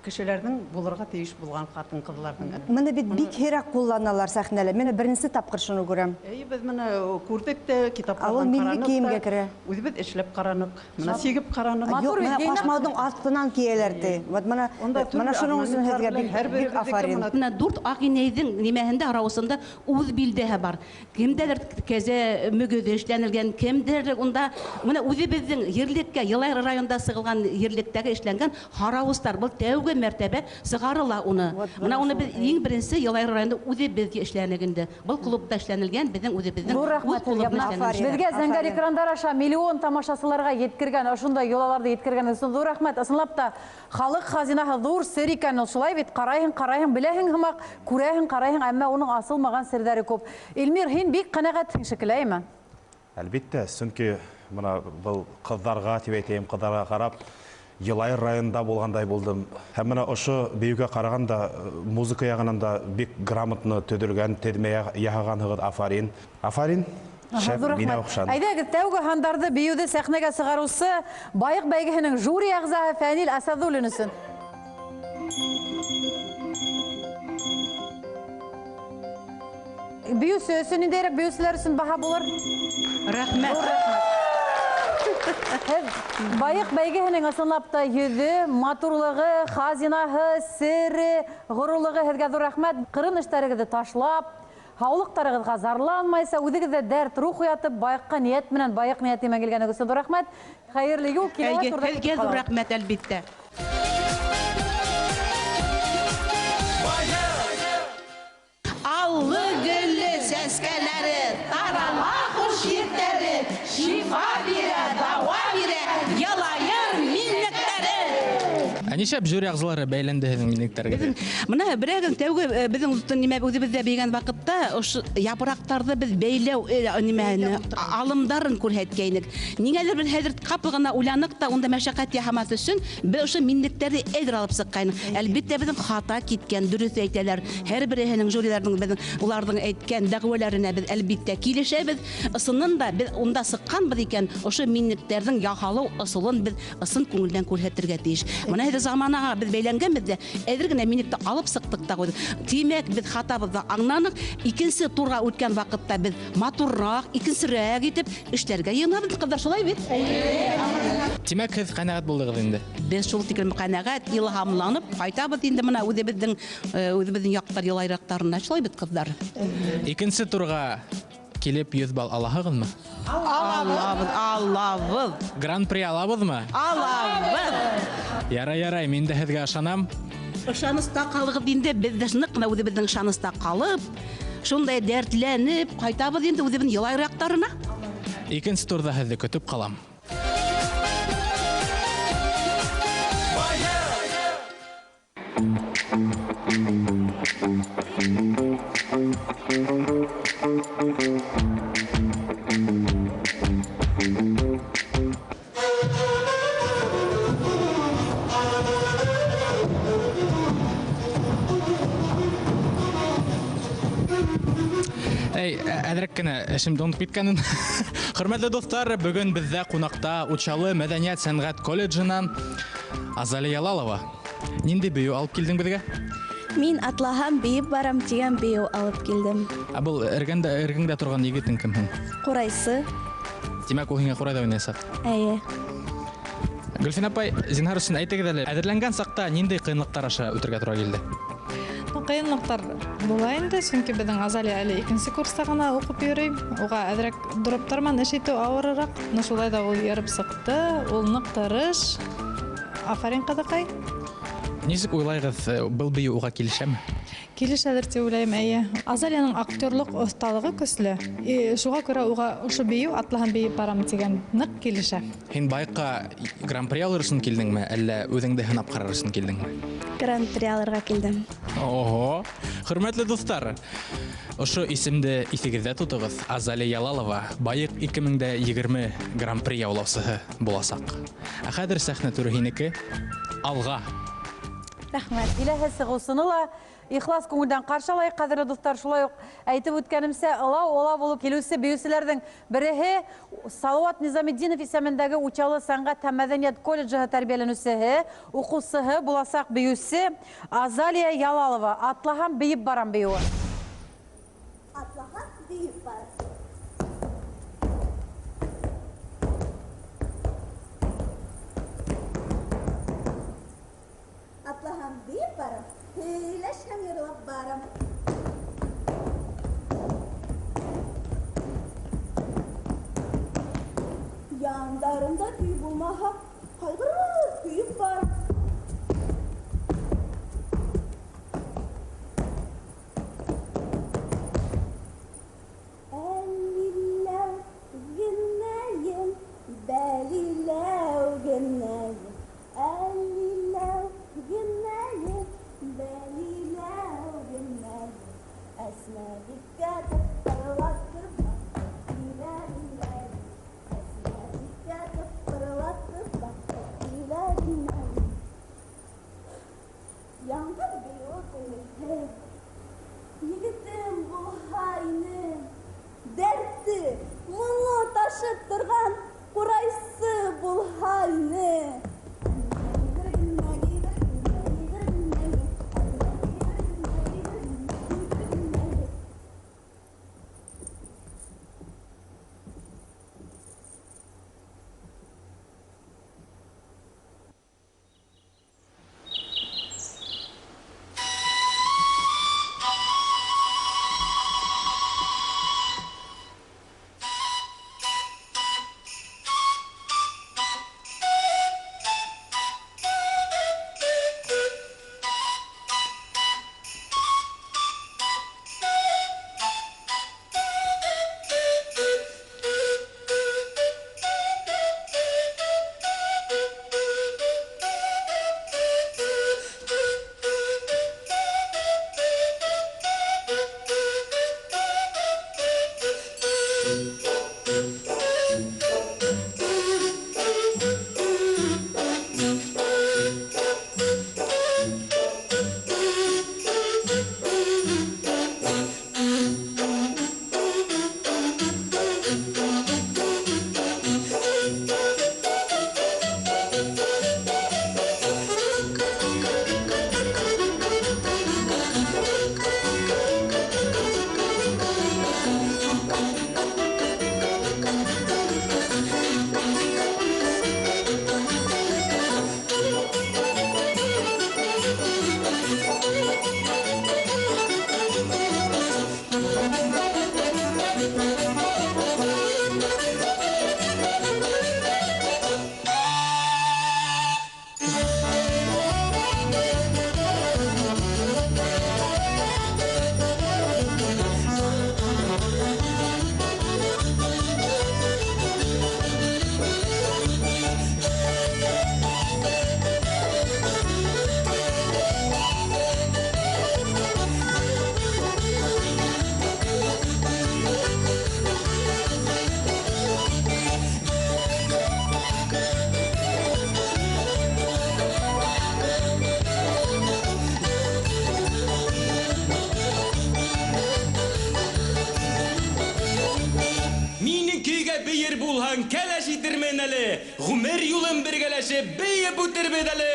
кешеләрҙең булырға тейеш булған ҡатын-ҡыҙҙарҙың. Быны бит бик һирәк ҡулланалар сәхнәлә. Мин беренсе тапҡыр шуны күрәм. Әйе, беҙ быны күрҙек тә, китаптарҙан Ә ул милли ҡараныҡ кейемгә та. керә. Үҙебеҙ эшләп ҡараныҡ, бына сигеп ҡараныҡ. Юҡ, бына ҡашмауҙың аҫтынан кейәләр ти. Вот Унда бына төрлө шуның өсөн орнаменттар һеҙгә белән һәр бик беребеҙҙеке афарин. бына Бына дүрт аҡ инәйҙең нимәһендә, арауысында үҙ билдәһе бар. Кемдәлер кәзә мөгөҙө эшләнелгән, кемдәлер унда бына үҙебеҙҙең ерлеккә, Йылайыр районында сығылған ерлектәге эшләнгән һарауыстар. Был тәүге мәртәбә сығарыла уны. Вот, Бына уны шул, беҙ иң беренсе Йылайыр районында үҙебеҙ эшләнек инде. Был клубта эшләнелгән, беҙҙең үҙебеҙҙең Ҙур үҙ рәхмәт һеҙгә. клубында Бына эшләнелгән. Беҙгә зәңгәр Афарин. экрандар аша миллион тамашасыларға еткергән, ошондай йолаларҙы еткергән өсөн ҙур рәхмәт. Ысынлап та халыҡ хазинаһы ҙур сер икән ул, шулай бит? Ҡарайһың, ҡарайһың, беләһең һымаҡ, күрәһең, ҡарайһың, әммә уның асылмаған серҙәре күп. Илмир, һин бик ҡәнәғәтһең шикелле, әйме? Әлбиттә, сөнки бына был ҡыҙҙарға тип әйтәйем, ҡыҙҙарға ҡарап Йылайыр районында булғандай булдым. Һәм менә ошо бейеүгә ҡарағанда музыка яғынан да бик грамотно төҙөлгән, теҙмә яһағанһығыҙ, афарин. Афарин. Шәп, Ҙур миңә рәхмәт. оҡшаны. Әйҙәгеҙ, тәүге һандарҙы бейеүҙе сәхнәгә сығарыусы Байыҡ бәйгеһенең жюри ағзаһы Фәнил Асадуллин өсөн. Бейеүсе өсөн ниндәйерәк бейеүселәр өсөн баһа булыр? Рәхмәт. Һеҙ Байыҡ бәйгеһенең ысынлап та йөҙө, матурлығы, хазинаһы, сере, ғорурлығы һеҙгә ҙур рәхмәт. Ҡырын эштәрегеҙҙе ташлап, һаулыҡтарығыҙға зарланмайса, үҙегеҙҙә дәрт, рух уятып, байыҡҡа ниәт менән, байыҡ ниәте менән килгәнегеҙ өсөн ҙур рәхмәт. Хәйерле юл, киләһе Әйе, турҙа һеҙгә көтөп ҙур ҡалабыҙ. рәхмәт, әлбиттә. Аллы гөлле сәскәләре, тарала хуш еҫтәре, шифа бирә, дауа бирә, йылайыр миннектәре. Ә нишләп жюри ағзалары бәйләнде һеҙҙең миннектәргә? Беҙҙең, мына берәгең тәүге, беҙҙең ултын нимә үҙебеҙҙә бейгән ваҡытта ошо япраҡтарҙы беҙ бәйләү, нимәне, алымдарын күрһәткәйнек. Ниңәлер беҙ хәҙер ҡапыл ғына уйланыҡ та унда мәшәҡәт яһамаҫ өсөн беҙ ошо миннектәрҙе әҙер алып сыҡҡайныҡ. Әлбиттә, беҙҙең хата киткән, дөрөҫ әйтәләр. Һәр береһенең жюриларҙың беҙҙең уларҙың әйткән дәғүәләренә беҙ әлбиттә килешәбеҙ. Ысыннан да беҙ унда сыҡҡанбыҙ икән, ошо миннектәрҙең яһалыу ысулын беҙ ысын күңелдән күрһәтергә тейеш. Мына һеҙ заманаға беҙ бәйләнгәнбеҙ ҙә, әҙер генә минекте алып сыҡтыҡ та ҡуйҙыҡ. Тимәк, беҙ хатабыҙҙы аңланыҡ. Икенсе турға үткән ваҡытта беҙ матурыраҡ, икенсерәк итеп эшләргә йыйынабыҙ, ҡыҙҙар, шулай бит? Тимәк, һеҙ ҡәнәғәт булдығыҙ инде? Беҙ шул тиклем ҡәнәғәт, илһамланып ҡайтабыҙ инде мына үҙебеҙҙең яҡтар йылайыраҡтарына, шулай бит, ҡыҙҙар? Икенсе турға килеп 100 балл алаһығыҙмы? Алабыҙ, алабыҙ. Гран-при алабыҙмы? Алабыҙ. Ярай, ярай, мин дә һеҙгә ышанам. Ышаныста ҡалығыҙ инде, беҙ ҙә ныҡ ҡына үҙебеҙҙең ышаныста ҡалып, шундай дәртләнеп ҡайтабыҙ инде үҙебеҙҙең йылайыраҡтарына. Икенсе турҙа һеҙҙе көтөп ҡалам. Эй, әҙерәк кенә эшемде онотоп киткәнмен. Хөрмәтле дуҫтар, бөгөн беҙҙә ҡунаҡта Учалы мәҙәниәт сәнғәт колледжынан Азалия Ялалова. Ниндәй бейеү алып килдең беҙгә? Мин атлаһам бейеп барам тигән бейеү алып килдем. Ә был эргәңдә торған егетең кем һуң? Ҡурайсы. Тимәк, ул һиңә ҡурайҙа уйнаясаҡ. Эйе. Гөлфинә апай, зинһар өсөн әйтегеҙ әле, әҙерләнгән саҡта ниндәй ҡыйынлыҡтар аша үтергә тура килде? Ҡыйынлыҡтар була инде, сөнки беҙҙең Азалия әле икенсе курста ғына уҡып йөрөй. Уға әҙерәк дроптар менән эш итеү ауырыраҡ. Но шулай ҙа ул йөрөп сыҡты, ул ныҡ тырыш. Афарин, ҡыҙыҡай. Нисек уйлайғыҙ, был бейеү уға килешәме? Килешәлер тип уйлайым, эйе. Азалияның актерлыҡ оҫталығы көслө. И шуға күрә уға ошо бейеү, атлаһам бейеп барам тигән ныҡ килешә. Һин байыҡҡа гран-при алыр өсөн килдеңме, әллә үҙеңде һынап ҡарар өсөн килдеңме? Гран-при алырға килдем. Ого! Хөрмәтле дуҫтар, ошо исемде иҫегеҙҙә тотоғоҙ. Азалия Ялалова байыҡ 2020 гран-при яулаусыһы буласаҡ. Ә хәҙер сәхнә түре һинеке. Алға! Рәхмәт. Киләһе сығыусыны ла ихлас күңелдән ҡаршы алайыҡ, ҡәҙерле дуҫтар. Шулай уҡ әйтеп үткәнемсә, ылау-ылау булып килеүсе бейеүселәрҙең береһе Салауат Низаметдинов исемендәге Учалы сәнғәт һәм мәҙәниәт колледжы тәрбиәләнеүсеһе, уҡыусыһы, буласаҡ бейеүсе Азалия Ялалова. Атлаһам бейеп барам бейеүе. Атлаһам бейеп барам. Атлаһам бейеп барам, һөйләшһәм йырлап барам. Яндарымда көй булмаһа, ҡайғырып көйөп барам. Минең көйгә бейер булһаң, кәләш итермен әле. Ғүмер юлын бергәләшеп бейеп үтербеҙ әле.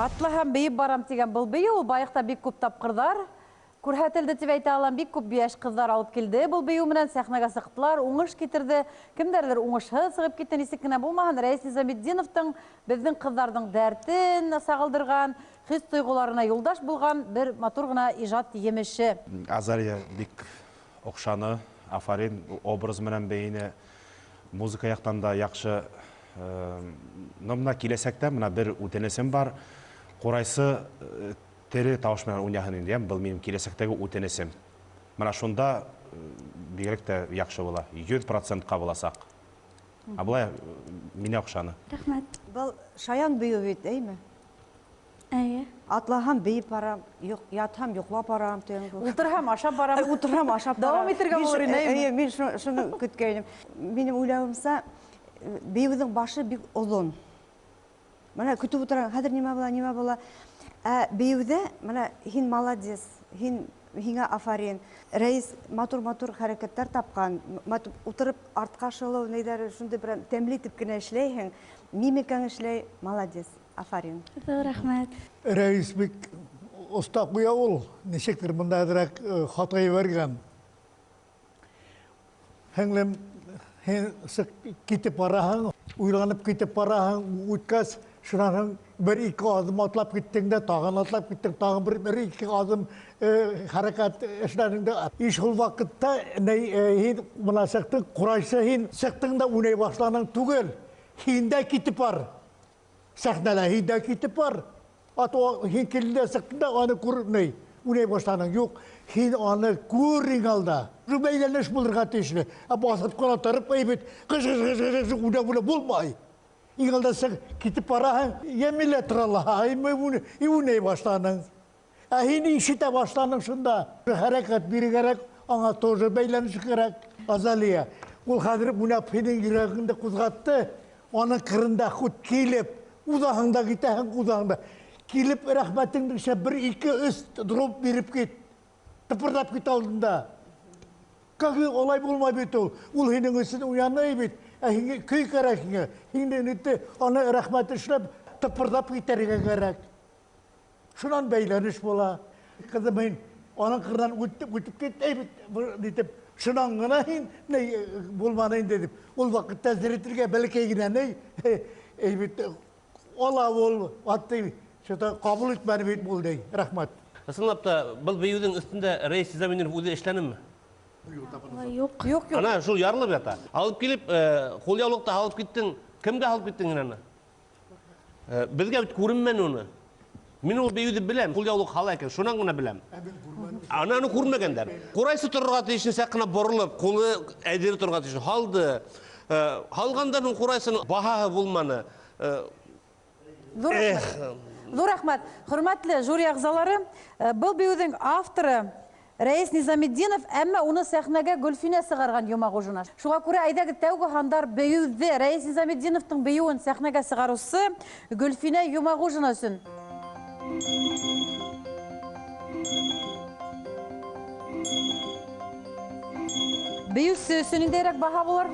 Атлы һәм бейеп барам тигән был бейеү ул байыҡта бик күп тапҡырҙар күрһәтелде тип әйтә алам. Бик күп йәш ҡыҙҙар алып килде был бейеү менән, сәхнәгә сыҡтылар, уңыш китерҙе. Кемдәрҙер уңышһыҙ сығып китте, нисек кенә булмаһын, Рәис Низаметдиновтың беҙҙең ҡыҙҙарҙың дәртен сағылдырған, хис тойғоларына юлдаш булған бер матур ғына ижад емеше. Азалия бик оҡшаны, афарин, образ менән бейене, музыка яҡтан да яҡшы. Но мына киләсәктә мына бер үтенесем бар. Ҡурайсы тере тауыш менән уйнаһын инде, был минең киләсәктәге үтенесем. Мына шунда бигерәк тә яҡшы була, 100%-ҡа буласаҡ. Ә былай миңә оҡшаны. Рәхмәт. Был шаян бейеү бит, әйме? Әйе. Атлаһам бейеп барам, ятһам йоҡлап барам тигән кеүек. Ултырһам ашап барам. Ай, ултырһам ашап барам. Дауам итергә булыр ине, әйме? Әйе, мин шуны көткәйнем. Минең уйлауымса, бейеүҙең башы бик оҙон. Мына көтөп ултырам, хәҙер нимә була, нимә була. Ә бейеүҙә, мына һин молодец, һиңә афарин. Рәис матур-матур хәрәкәттәр тапҡан, ултырып артҡа шылыу, нейҙәре шундай бер тәмле итеп кенә эшләйһең, мимикаң эшләй, молодец, афарин. Ҙур рәхмәт. Рәис бик оҫта ҡуя ул, нисектер бында әҙерәк хата ебәргән. Һеңлем, һин сыҡ китеп бараһың, уйланып китеп бараһың, үткәс, шунан һуң бер-ике аҙым атлап киттең дә, тағын атлап киттең, тағын бер-ике аҙым хәрәкәт эшләнең дә. Иш шул ваҡытта һин бына сыҡтың, ҡурайсы һин сыҡтың да уйнай башланың түгел. Һин дә китеп бар. Сәхнәлә һин дә китеп бар. Ат, һин килдең дә сыҡтың да аны күрмәй, уйнай башланың. Юҡ, һин аны күрҙең алда. Шул бәйләнеш булырға тейешле. Ә баҫып ҡына тороп, эй бит, ҡыш, ҡыш, ҡыш, ҡыш, ҡыш, уйнап уйнап булмай. Иң алда сығып китеп бараһың, йәмилә тора ла, ай, и уйнай башланың. Ә һин ишетә башланың шунда. Хәрәкәт бирергә кәрәк, аңа тоже бәйләнеш кәрәк. Азалия, ул хәҙер уйнап һинең йөрәгеңде ҡуҙғатты, уның ҡырында хут килеп, уҙаһың да китәһең, уҙаһың да. Килеп рәхмәтеңде ишә бер, ике, өс дроп биреп кит. Тыпырҙап кит алдында. Как олай булмай бит ул. Ул һинең өсөн уяный бит. Ә һиңә көй кәрәк һиңә. Һинең инде аны рәхмәт эшләп тыпырҙап китәргә кәрәк. Шунан бәйләнеш була. Ҡыҙым, һин аның ҡырынан үтеп кит, әй бит, нитеп, шунан ғына һин ни булманы инде дип. Ул ваҡытта зеретлегә бәләкәй генә ни, әй бит, ала ул, атты, что-то ҡабул итмәне бит бул ди. Рәхмәт. Ысынлап та, был бейеүҙең өҫтөндә Рәис Низаметдинов үҙе эшләнеме? Юҡ. Юҡ, юҡ. Ана шул ярылып ята. Алып килеп, ҡулъяулыҡты алып киттең. Кемгә һалып киттең һин аны? Беҙгә бит күренмәне уны. Мин ул бейеүҙе беләм, ҡулъяулыҡ һала икән, шунан ғына беләм. Аны күрмәгәндәр. Ҡурайсы торорға тейешен саҡ ҡына боролоп, ҡулы әҙер торорға тейеш. Һалды. Һалғандан һуң ҡурайсының баһаһы булманы. Ҙур рәхмәт. Ҙур рәхмәт. Хөрмәтле жюри ағзалары, был бейеүҙең авторы Рәис Низаметдинов, әммә уны сәхнәгә Гөлфинә сығарған Йомағужина. Шуға күрә әйҙәгеҙ тәүге һандар бейеүҙе, Рәис Низаметдиновтың бейеүен сәхнәгә сығарыусы Гөлфинә Йомағужина өсөн. Бейеүсе өсөн ниндәйерәк баһа булыр?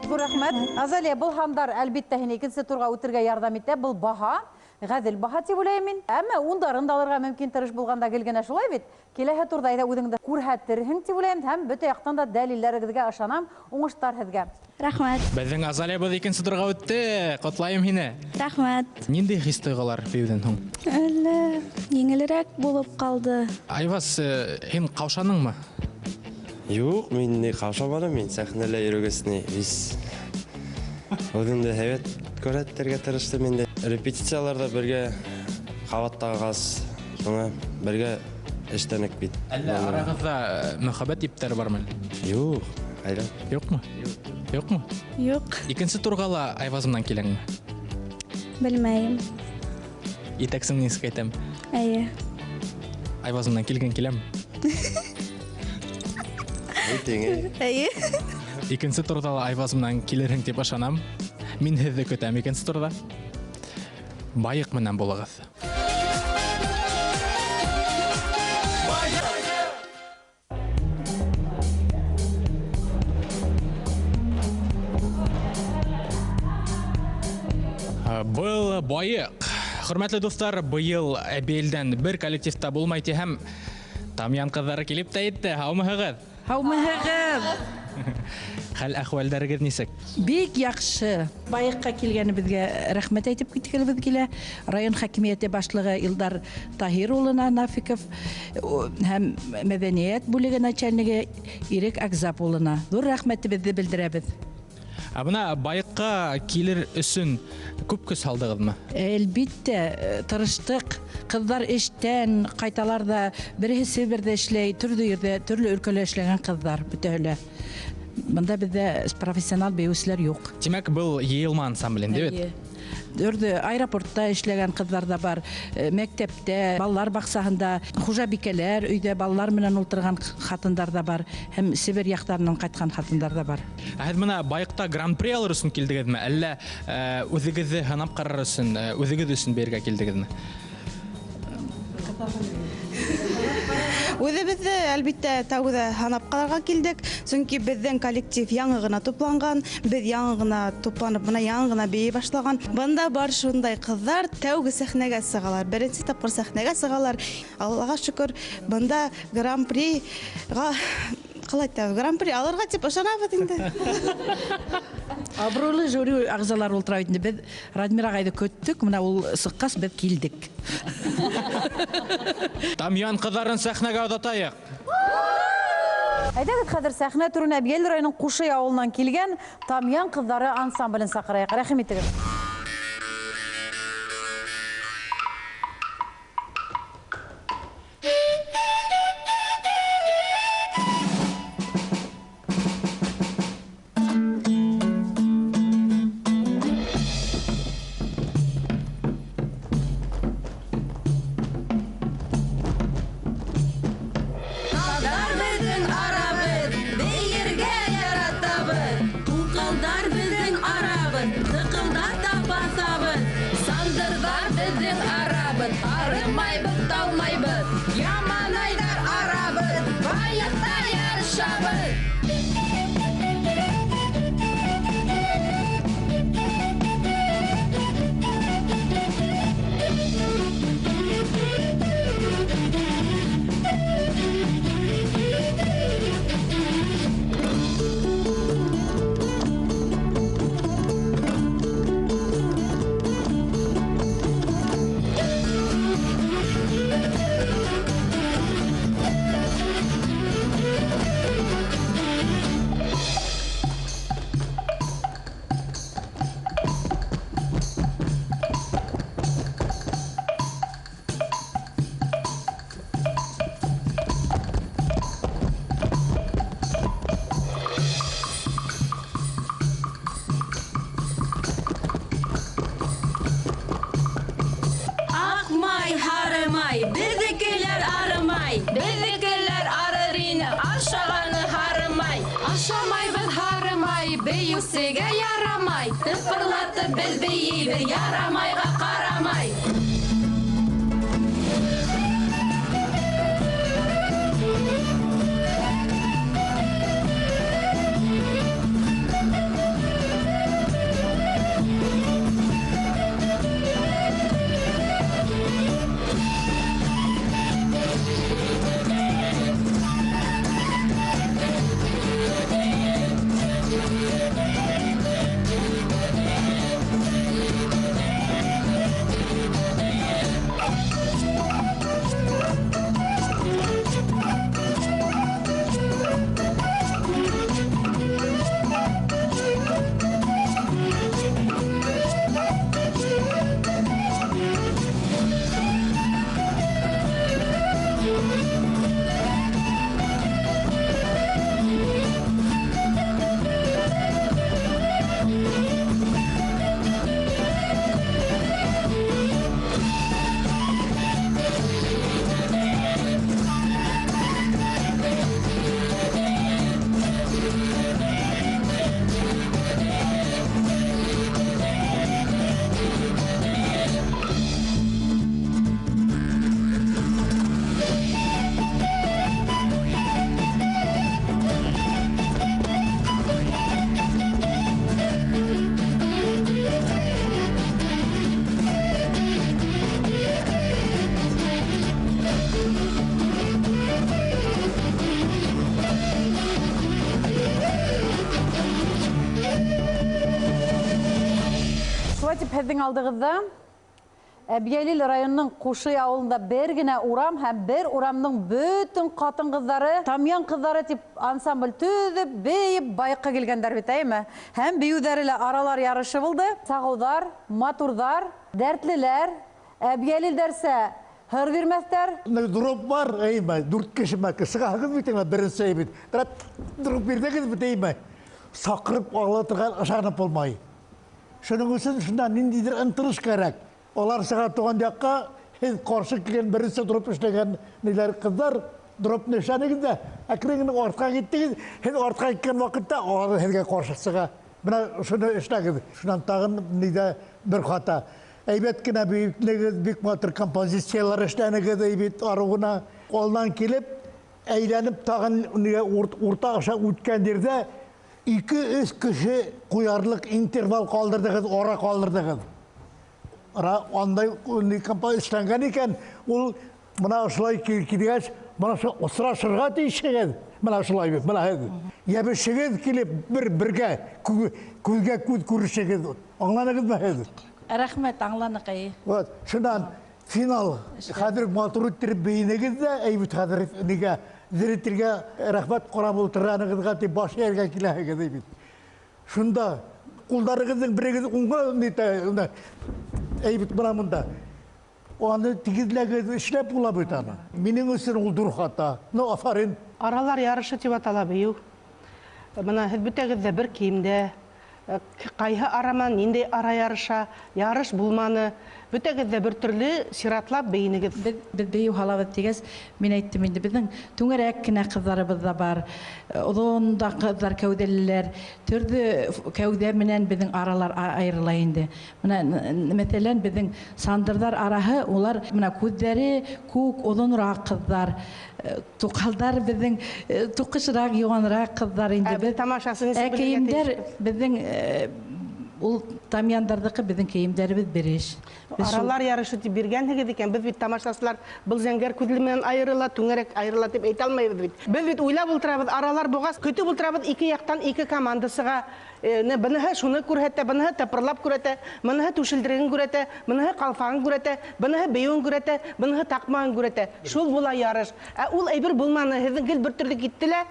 Ҙур рәхмәт. Азалия, был һандар әлбиттә һине икенсе турға үтергә ярҙам итә. Был баһа, ғәҙел баһа тип уйлайым мин. Әммә ундарын да алырға мөмкин тырыш булғанда гел генә шулай бит. Киләһе турҙа әйҙә үҙеңде күрһәтерһең тип уйлайым һәм бөтә яҡтан да дәлилдәрегеҙгә ышанам. Уңыштар һеҙгә. Рәхмәт. Беҙҙең Азалиябыҙ икенсе турға үтте. Ҡотлайым һине. Рәхмәт. Ниндәй хис-тойғолар бейеүҙән һуң? Әллә еңелерәк булып ҡалды. Айваз, һин ҡаушаныңмы? Юҡ, мин ни ҡаушаманым, мин сәхнәлә йөрөгәс ни, вис. Үҙемде һәйбәт күрһәтергә тырыштым инде. Репетицияларҙа бергә ҡабатлағас, шуңа бергә эшләнек бит. Әллә арағыҙҙа мөхәббәт иптәре бармы? Юҡ, ҡайҙа? Юҡмы? Юҡмы? Юҡ. Икенсе турға ла Айваз менән киләңме? Белмәйем. Етәксең нисек әйтәм? Эйе. Айваз менән килгән киләм. Әйтең, Эйе. Икенсе турҙа ла Айваз менән килерһең тип ышанам. Мин һеҙҙе көтәм икенсе турҙа. Байыҡ менән булығыҙ. Был байыҡ. Хөрмәтле дуҫтар, быйыл Әбйәлилдән бер коллективта булмай тиһәм, Тамъян ҡыҙҙары килеп тә етте. Һаумыһығыҙ? Һаумыһығыҙ. Хәл әхүәлдәрегеҙ нисек? Бик яҡшы. Байыҡҡа килгәнебеҙгә рәхмәт әйтеп киткелебеҙ килә. Район хакимиәте башлығы Илдар Таһир улына Нафиков һәм мәҙәниәт бүлеге начальнигы Ирек Акзап улына ҙур рәхмәтебеҙҙе белдерәбеҙ. Ә бына байыҡҡа килер өсөн күп көс һалдығыҙмы? Әлбиттә, тырыштыҡ. Ҡыҙҙар эштән ҡайталар ҙа, береһе Себерҙә эшләй, төрлө ерҙә, төрлө өлкәлә эшләгән ҡыҙҙар бөтәһе лә. Бында беҙҙә профессионал бейеүселәр юҡ. Тимәк, был йыйылма ансамбль инде бит? Эйе. Төрлө аэропортта эшләгән ҡыҙҙар ҙа бар, мәктәптә, балалар баҡсаһында, хужабикәләр өйҙә балалар менән ултырған ҡатындар ҙа бар һәм Себер яҡтарынан ҡайтҡан ҡатындар ҙа бар. Ә һеҙ бына байыҡта гран-при алыр өсөн килдегеҙме, әллә үҙегеҙҙе һынап ҡарар өсөн, үҙегеҙ өсөн бейергә килдегеҙме? Үҙебеҙҙе, әлбиттә, тәүҙә һанап ҡалырға килдек, сөнки беҙҙең коллектив яңы ғына тупланған, беҙ яңы ғына тупланып, бына яңы ғына бейей башлаған. Бында бар шундай ҡыҙҙар тәүге сәхнәгә сығалар, беренсе тапҡыр сәхнәгә сығалар. Аллаға шөкөр, бында гран-приға ҡалай әйтәбеҙ, гран-при алырға тип ышанабыҙ инде. Абруйлы жюри ағзалары ултыра бит инде. Беҙ Радмир ағайҙы көттөк, бына ул сыҡҡас беҙ килдек. Тамъян ҡыҙҙарын сәхнәгә оҙатайыҡ. Әйҙәгеҙ хәҙер сәхнә түренә Әбйәлил районының Ҡушый ауылынан килгән Тамъян ҡыҙҙары ансамблен саҡырайыҡ. Рәхим итегеҙ. Бейергә яратабыҙ, тулҡындар беҙҙең арабыҙ, тыҡылдата ярамай, беҙҙекеләр арымай, беҙҙекеләр арыр ине, ашағаны һарымай. Ашамайбыҙ һарымай, бейеүсегә ярамай, тыпырлатып беҙ бейейбеҙ, ярамайға ҡарамай. Шулай тип һеҙҙең алдығыҙҙа Әбйәлил районының Ҡушый ауылында бер генә урам һәм бер урамның бөтөн ҡатын-ҡыҙҙары Тамъян ҡыҙҙары тип ансамбль төҙөп, бейеп, байыҡҡа килгәндәр бит, әйме? Һәм бейеүҙәре лә аралар ярышы булды. Сағыуҙар, матурҙар, дәртлеләр, әбйәлилдәрсә һыр бирмәҫтәр. Дроп бар, әйме, дүрт кеше мәке. Сығаһығыҙ бит, әйме, беренсе бит. Дроп бирҙегеҙ бит, әйме. Саҡырып ала торған ышанып булмай. Шуның өсөн шунда ниндәйҙер ынтылыш кәрәк. Алар сыға туған яҡҡа, һеҙ ҡаршы килгән беренсе дроп эшләгән ниләр ҡыҙҙар, дропны эшләнегеҙ ҙә, әкрен генә артҡа киттегеҙ, һеҙ артҡа киткән ваҡытта алар һеҙгә ҡаршы сыға. Бына шуны эшләгеҙ. Шунан тағын ниҙә бер хата. Әйбәт кенә бейетнегеҙ, бик матур композициялар эшләнегеҙ, әйбәт арыу ғына. Алдан килеп, әйләнеп тағын нигә урта аша үткән ерҙә ике-өс кеше ҡуярлыҡ интервал ҡалдырҙығыҙ, ара ҡалдырҙығыҙ. Ара андай композиция эшләнгән икән, ул бына ошолай килгәс, бына ошо осрашырға тейешһегеҙ. Бына ошолай бит, бына һеҙ. Йәбешегеҙ килеп бер бергә, күҙгә күҙ күрешегеҙ. Аңланығыҙмы һеҙ? Рәхмәт, аңланыҡ, әйе. Вот, шунан финал. Хәҙер матур иттереп бейенегеҙ ҙә, әй бит хәҙер нигә зрительгә рәхмәт ҡарап ултырғанығыҙға тип баш эйәргә киләһегеҙ, әй бит. Шунда ҡулдарығыҙҙың берегеҙ уңға нитә, унда, әй бит бына мында. Аны тигеҙләгеҙ, эшләп була бит аны. Минең өсөн ул ҙур хата. Ну, афарин. Аралар ярышы тип атала бейеү. Бына һеҙ бөтәгеҙ ҙә бер кейемдә. Ҡайһы араман, ниндәй ара ярыша, ярыш булманы. Бөтәгеҙ ҙә бер төрлө сиратлап бейенегеҙ. Беҙ бейеү һалабыҙ тигәс, мин әйттем инде, беҙҙең түңәрәк кенә ҡыҙҙарыбыҙ ҙа бар, оҙон да ҡыҙҙар кәүҙәлеләр, төрлө кәүҙә менән беҙҙең аралар айырыла инде. Бына, мәҫәлән, беҙҙең сандырҙар араһы, улар бына күҙҙәре күк оҙонораҡ ҡыҙҙар, туҡалдар беҙҙең туҡышыраҡ, йыуаныраҡ ҡыҙҙар инде. Ә беҙ тамашасын нисек Ә белергә кейемдәр тейешбеҙ? беҙҙең ул тамъяндарҙыҡы, беҙҙең кейемдәребеҙ бер иш. Беҙ шул Аралар ярышы тип биргәнһегеҙ икән, беҙ бит тамашасылар был зәңгәр күҙле менән айырыла, түңәрәк айырыла тип әйтә алмайбыҙ бит. Беҙ бит уйлап ултырабыҙ, аралар булғас, көтөп ултырабыҙ, ике яҡтан ике команда сыға. Быныһы шуны күрһәтә, быныһы тыпырлап күрһәтә, быныһы түшелдереген күрһәтә, быныһы ҡалфағын күрһәтә, быныһы бейеүен күрһәтә, быныһы таҡмағын күрһәтә. Шул була ярыш. Ә ул әйбер булманы, һеҙҙең гел бер төрлө китте лә,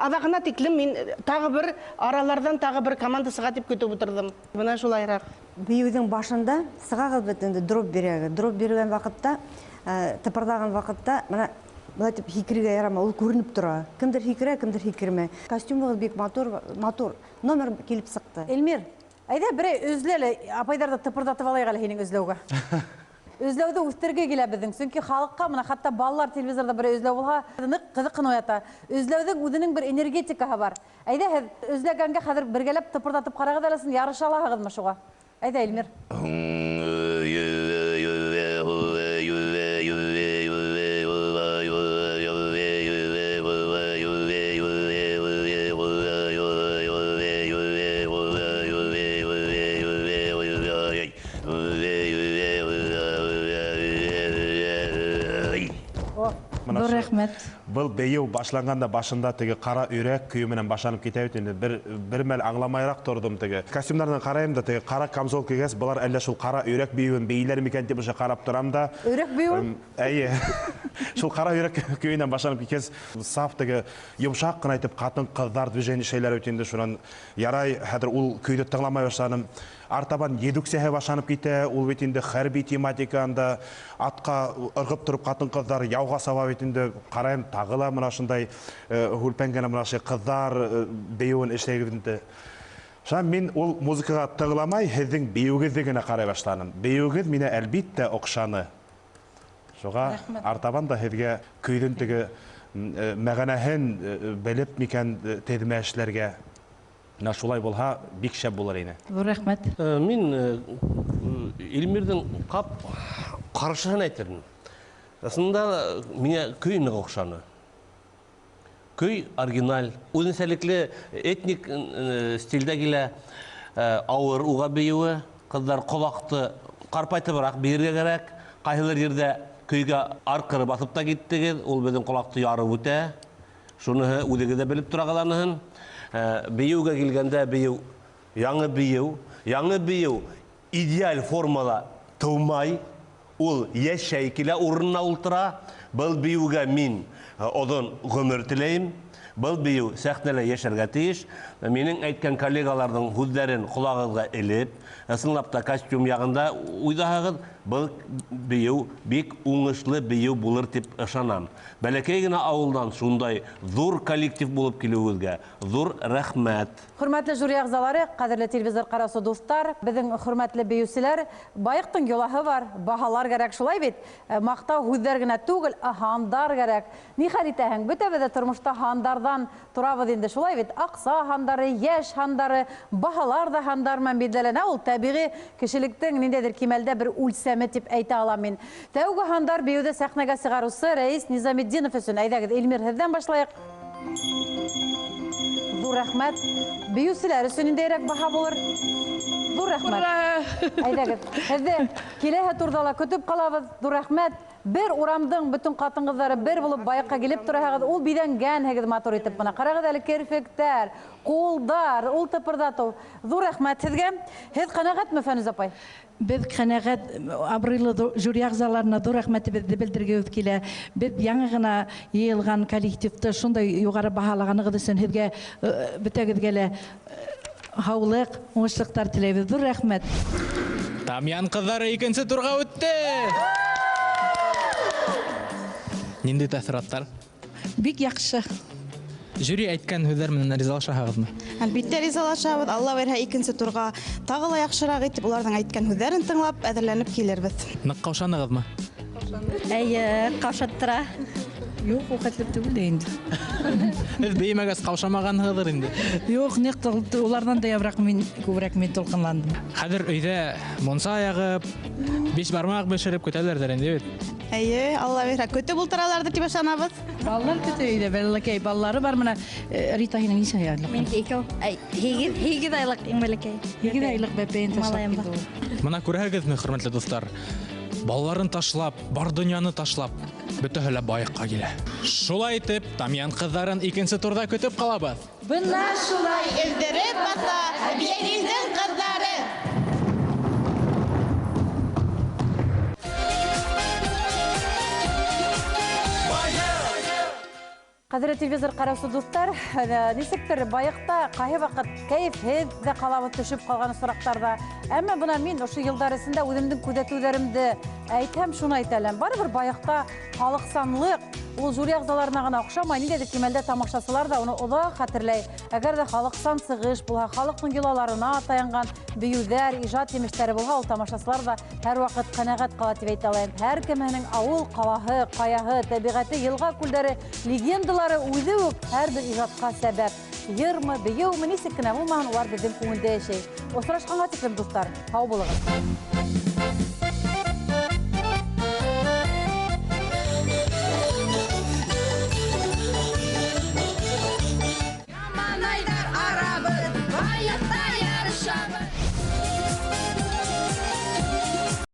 аҙағына тиклем мин тағы бер араларҙан тағы бер команда сыға тип көтөп ултырҙым. Бына шулайыраҡ. Бейеүҙең башында сығағыҙ бит инде, дроп бирәгеҙ. Дроп биргән ваҡытта, тыпырҙаған ваҡытта, бына былай тип һикерергә ярамай, ул күренеп тора. Кемдер һикерә, кемдер һикермәй. Костюмығыҙ бик матур, матур. Номер килеп сыҡты. Эльмир, әйҙә берәй өҙлә әле, апайҙарҙы тыпырҙатып алайыҡ әле һинең өҙләүгә. Эҙләүҙе үҫтерге килә беҙҙең. Сөнки халыҡҡа мына хатта балалар телевизорҙа бер эҙләү булһа, ныҡ ҡыҙыҡһыныу уята. Эҙләүҙең үҙенең бер энергетикаһы бар. Әйҙә һеҙ эҙләгәнгә хәҙер бергәләп тыпырҙатып ҡарағыҙ әле, ярыша алаһығыҙмы шуға? Әйҙә, Эльмир. Ҙур рәхмәт. Был бейеү башланғанда башында теге ҡара өйрәк көйө менән башланып китә бит инде. Бер бер мәл аңламайыраҡ торҙом теге. Костюмдарҙан ҡарайым да теге ҡара камзол кейгәс, былар әллә шул ҡара өйрәк бейеүен бейеләр микән тип уже ҡарап торам да. Өйрәк бейеүен? Әйе. Шул ҡара өйрәк көйөнән башланып киткәс, саф теге йомшаҡ ҡына итеп ҡатын-ҡыҙҙар движение эшләйләр бит инде. Шунан ярай, хәҙер ул көйҙө тыңламай башланым. Артабан едүксәһе башланып китә, ул бит инде хәрби тематика анда атҡа ырғып тороп ҡатын-ҡыҙҙар яуға саба бит инде. Ҡарайым, тағы ла мына шундай һүлпән генә мына шул ҡыҙҙар бейеүен эшләй бит инде. Шунан мин ул музыкаға тыңламай, һеҙҙең бейеүегеҙҙе генә ҡарай башланым. Бейеүегеҙ мине әлбиттә оҡшаны. Шуға артабан да һеҙгә көйҙөң теге мәғәнәһен белеп микән теҙмә эшләргә. Менә шулай булһа, бик шәп булыр ине. Ҙур рәхмәт. Мин Эльмирҙең ҡап ҡаршыһын әйтер инем. Ысынында миңә көй ныҡ оҡшаны. Көй оригиналь, үҙенсәлекле этник стилдә килә, ауыр уға бейеүе, ҡыҙҙар ҡолаҡты ҡарпайтыбыраҡ бейергә кәрәк. Ҡайһылыр ерҙә көйгә арҡыры баҫып та киттегеҙ, ул беҙҙең ҡолаҡты ярып үтә. Шуныһы үҙегеҙ ҙә белеп торағыҙ аныһын. Бейеүгә килгәндә бейеү, яңы бейеү, яңы бейеү идеаль формала тыумай, ул йәшәй килә, урынына ултыра. Был бейеүгә мин оҙон ғүмер теләйем. Был бейеү сәхнәлә йәшәргә тейеш. Минең әйткән коллегаларҙың һүҙҙәрен ҡолағыҙға элеп, ысынлап та костюм яғында уйҙаһағыҙ, был бейеү бик уңышлы бейеү булыр тип ышанам. Бәләкәй генә ауылдан шундай ҙур коллектив булып килеүегеҙгә ҙур рәхмәт. Хөрмәтле жюри ағзалары, ҡәҙерле телевизор ҡараусы дуҫтар, беҙҙең хөрмәтле бейеүселәр, байыҡтың йолаһы бар, баһалар кәрәк, шулай бит? Маҡтау һүҙҙәр генә түгел, ә һандар кәрәк. Ни хәл итәһең? Бөтәбеҙ ҙә тормошта һандарҙан торабыҙ инде, шулай бит? Аҡса һандары, йәш һандары, баһалар ҙа һандар менән билдәләнә. Ул тәбиғи кешелектең ниндәйҙер кимәлдә бер үлсәме тип әйтә алам мин. Тәүге һандар бейеүҙе сәхнәгә сығарыусы Рәис Низаметдинов өсөн. Әйҙәгеҙ, Эльмир, һеҙҙән башлайыҡ. Ҙур рәхмәт. Бейеүселәр өсөн ниндәйерәк баһа булыр? Ҙур рәхмәт. Әйҙәгеҙ, һеҙҙе киләһе турҙа ла көтөп ҡалабыҙ. Ҙур рәхмәт. Бер урамдың бөтөн ҡатын-ҡыҙҙары бер булып байыҡҡа килеп тораһығыҙ, ул биҙәнгәнһегеҙ матур итеп. Бына ҡарағыҙ әле, керфектәр, ҡулдар, ул тыпырҙатыу. Ҙур рәхмәт һеҙгә. Һеҙ ҡәнәғәтме, Фәнүз апай? Беҙ ҡәнәғәт, абруйлы жюри ағзаларына ҙур рәхмәтебеҙҙе белдергебеҙ килә. Беҙ яңы ғына йыйылған коллективты шундай юғары баһалағанығыҙ өсөн һеҙгә, бөтәгеҙгә лә һаулыҡ, уңышлыҡтар теләйбеҙ. Ҙур рәхмәт. Тамъян ҡыҙҙары икенсе турға үтте. Ниндәй тәьҫораттар? Бик яҡшы. Жюри әйткән һүҙҙәр менән ризалашаһығыҙмы? Әлбиттә ризалашабыҙ. Алла бирһә, икенсе турға тағы ла яҡшыраҡ итеп уларҙың әйткән һүҙҙәрен тыңлап, әҙерләнеп килербеҙ. Ныҡ ҡаушанығыҙмы? Эйе, ҡаушаттыра. Юҡ, ул хәтле түгел дә инде. Һеҙ бейемәгәс ҡаушамағанһығыҙҙыр инде. Юҡ, ныҡ уларҙан да ябыраҡ мин, күберәк мин тулҡынландым. Хәҙер өйҙә мунса яғып, биш бармаҡ бешереп көтәләрҙер инде бит. Эйе, Алла бирһә, көтөп ултыраларҙыр тип ышанабыҙ. Балалар көтә өйҙә, бәләкәй балалары бар менә. Рита, һинең нисә айлыҡ? Минеке икәү. Ай, һигеҙ айлыҡ иң бәләкәй. Һигеҙ айлыҡ бәпәйен ташлап Малайым килде бар. ул. Бына күрәһегеҙме, хөрмәтле дуҫтар? Балаларын ташлап, бар донъяны ташлап, бөтәһе лә байыҡҡа килә. Шулай итеп, Тамъян ҡыҙҙарын икенсе турҙа көтөп ҡалабыҙ. Бына шулай өҙҙөрөп баҫа Бейәлилдең ҡыҙҙары. Ҡәҙерле телевизор ҡараусы дуҫтар, нисектер байыҡта ҡайһы ваҡыт кәйефһеҙ ҙә ҡалабыҙ төшөп ҡалған осраҡтарҙа. Әммә бына мин ошо йылдар эсендә үҙемдең күҙәтеүҙәремде Әйтһәм, шуны әйтә алам. Барыбер байыҡта халыҡсанлыҡ ул жюри ағзаларына ғына оҡшамай, ниндәйҙер кимәлдә тамашасылар ҙа уны оҙаҡ хәтерләй. Әгәр ҙә халыҡсан сығыш булһа, халыҡтың йолаларына таянған бейеүҙәр, ижад емештәре булһа, ул тамашасылар ҙа һәр ваҡыт ҡәнәғәт ҡала тип әйтә алайым. Һәр кемеһенең ауыл, ҡалаһы, ҡаяһы, тәбиғәте, йылға-күлдәре, легендалары үҙе үк һәр бер ижадҡа сәбәп. Йырмы, бейеүме, нисек кенә булмаһын, улар беҙҙең күңелдә йәшәй. Осрашҡанға тиклем, дуҫтар, һау булығыҙ.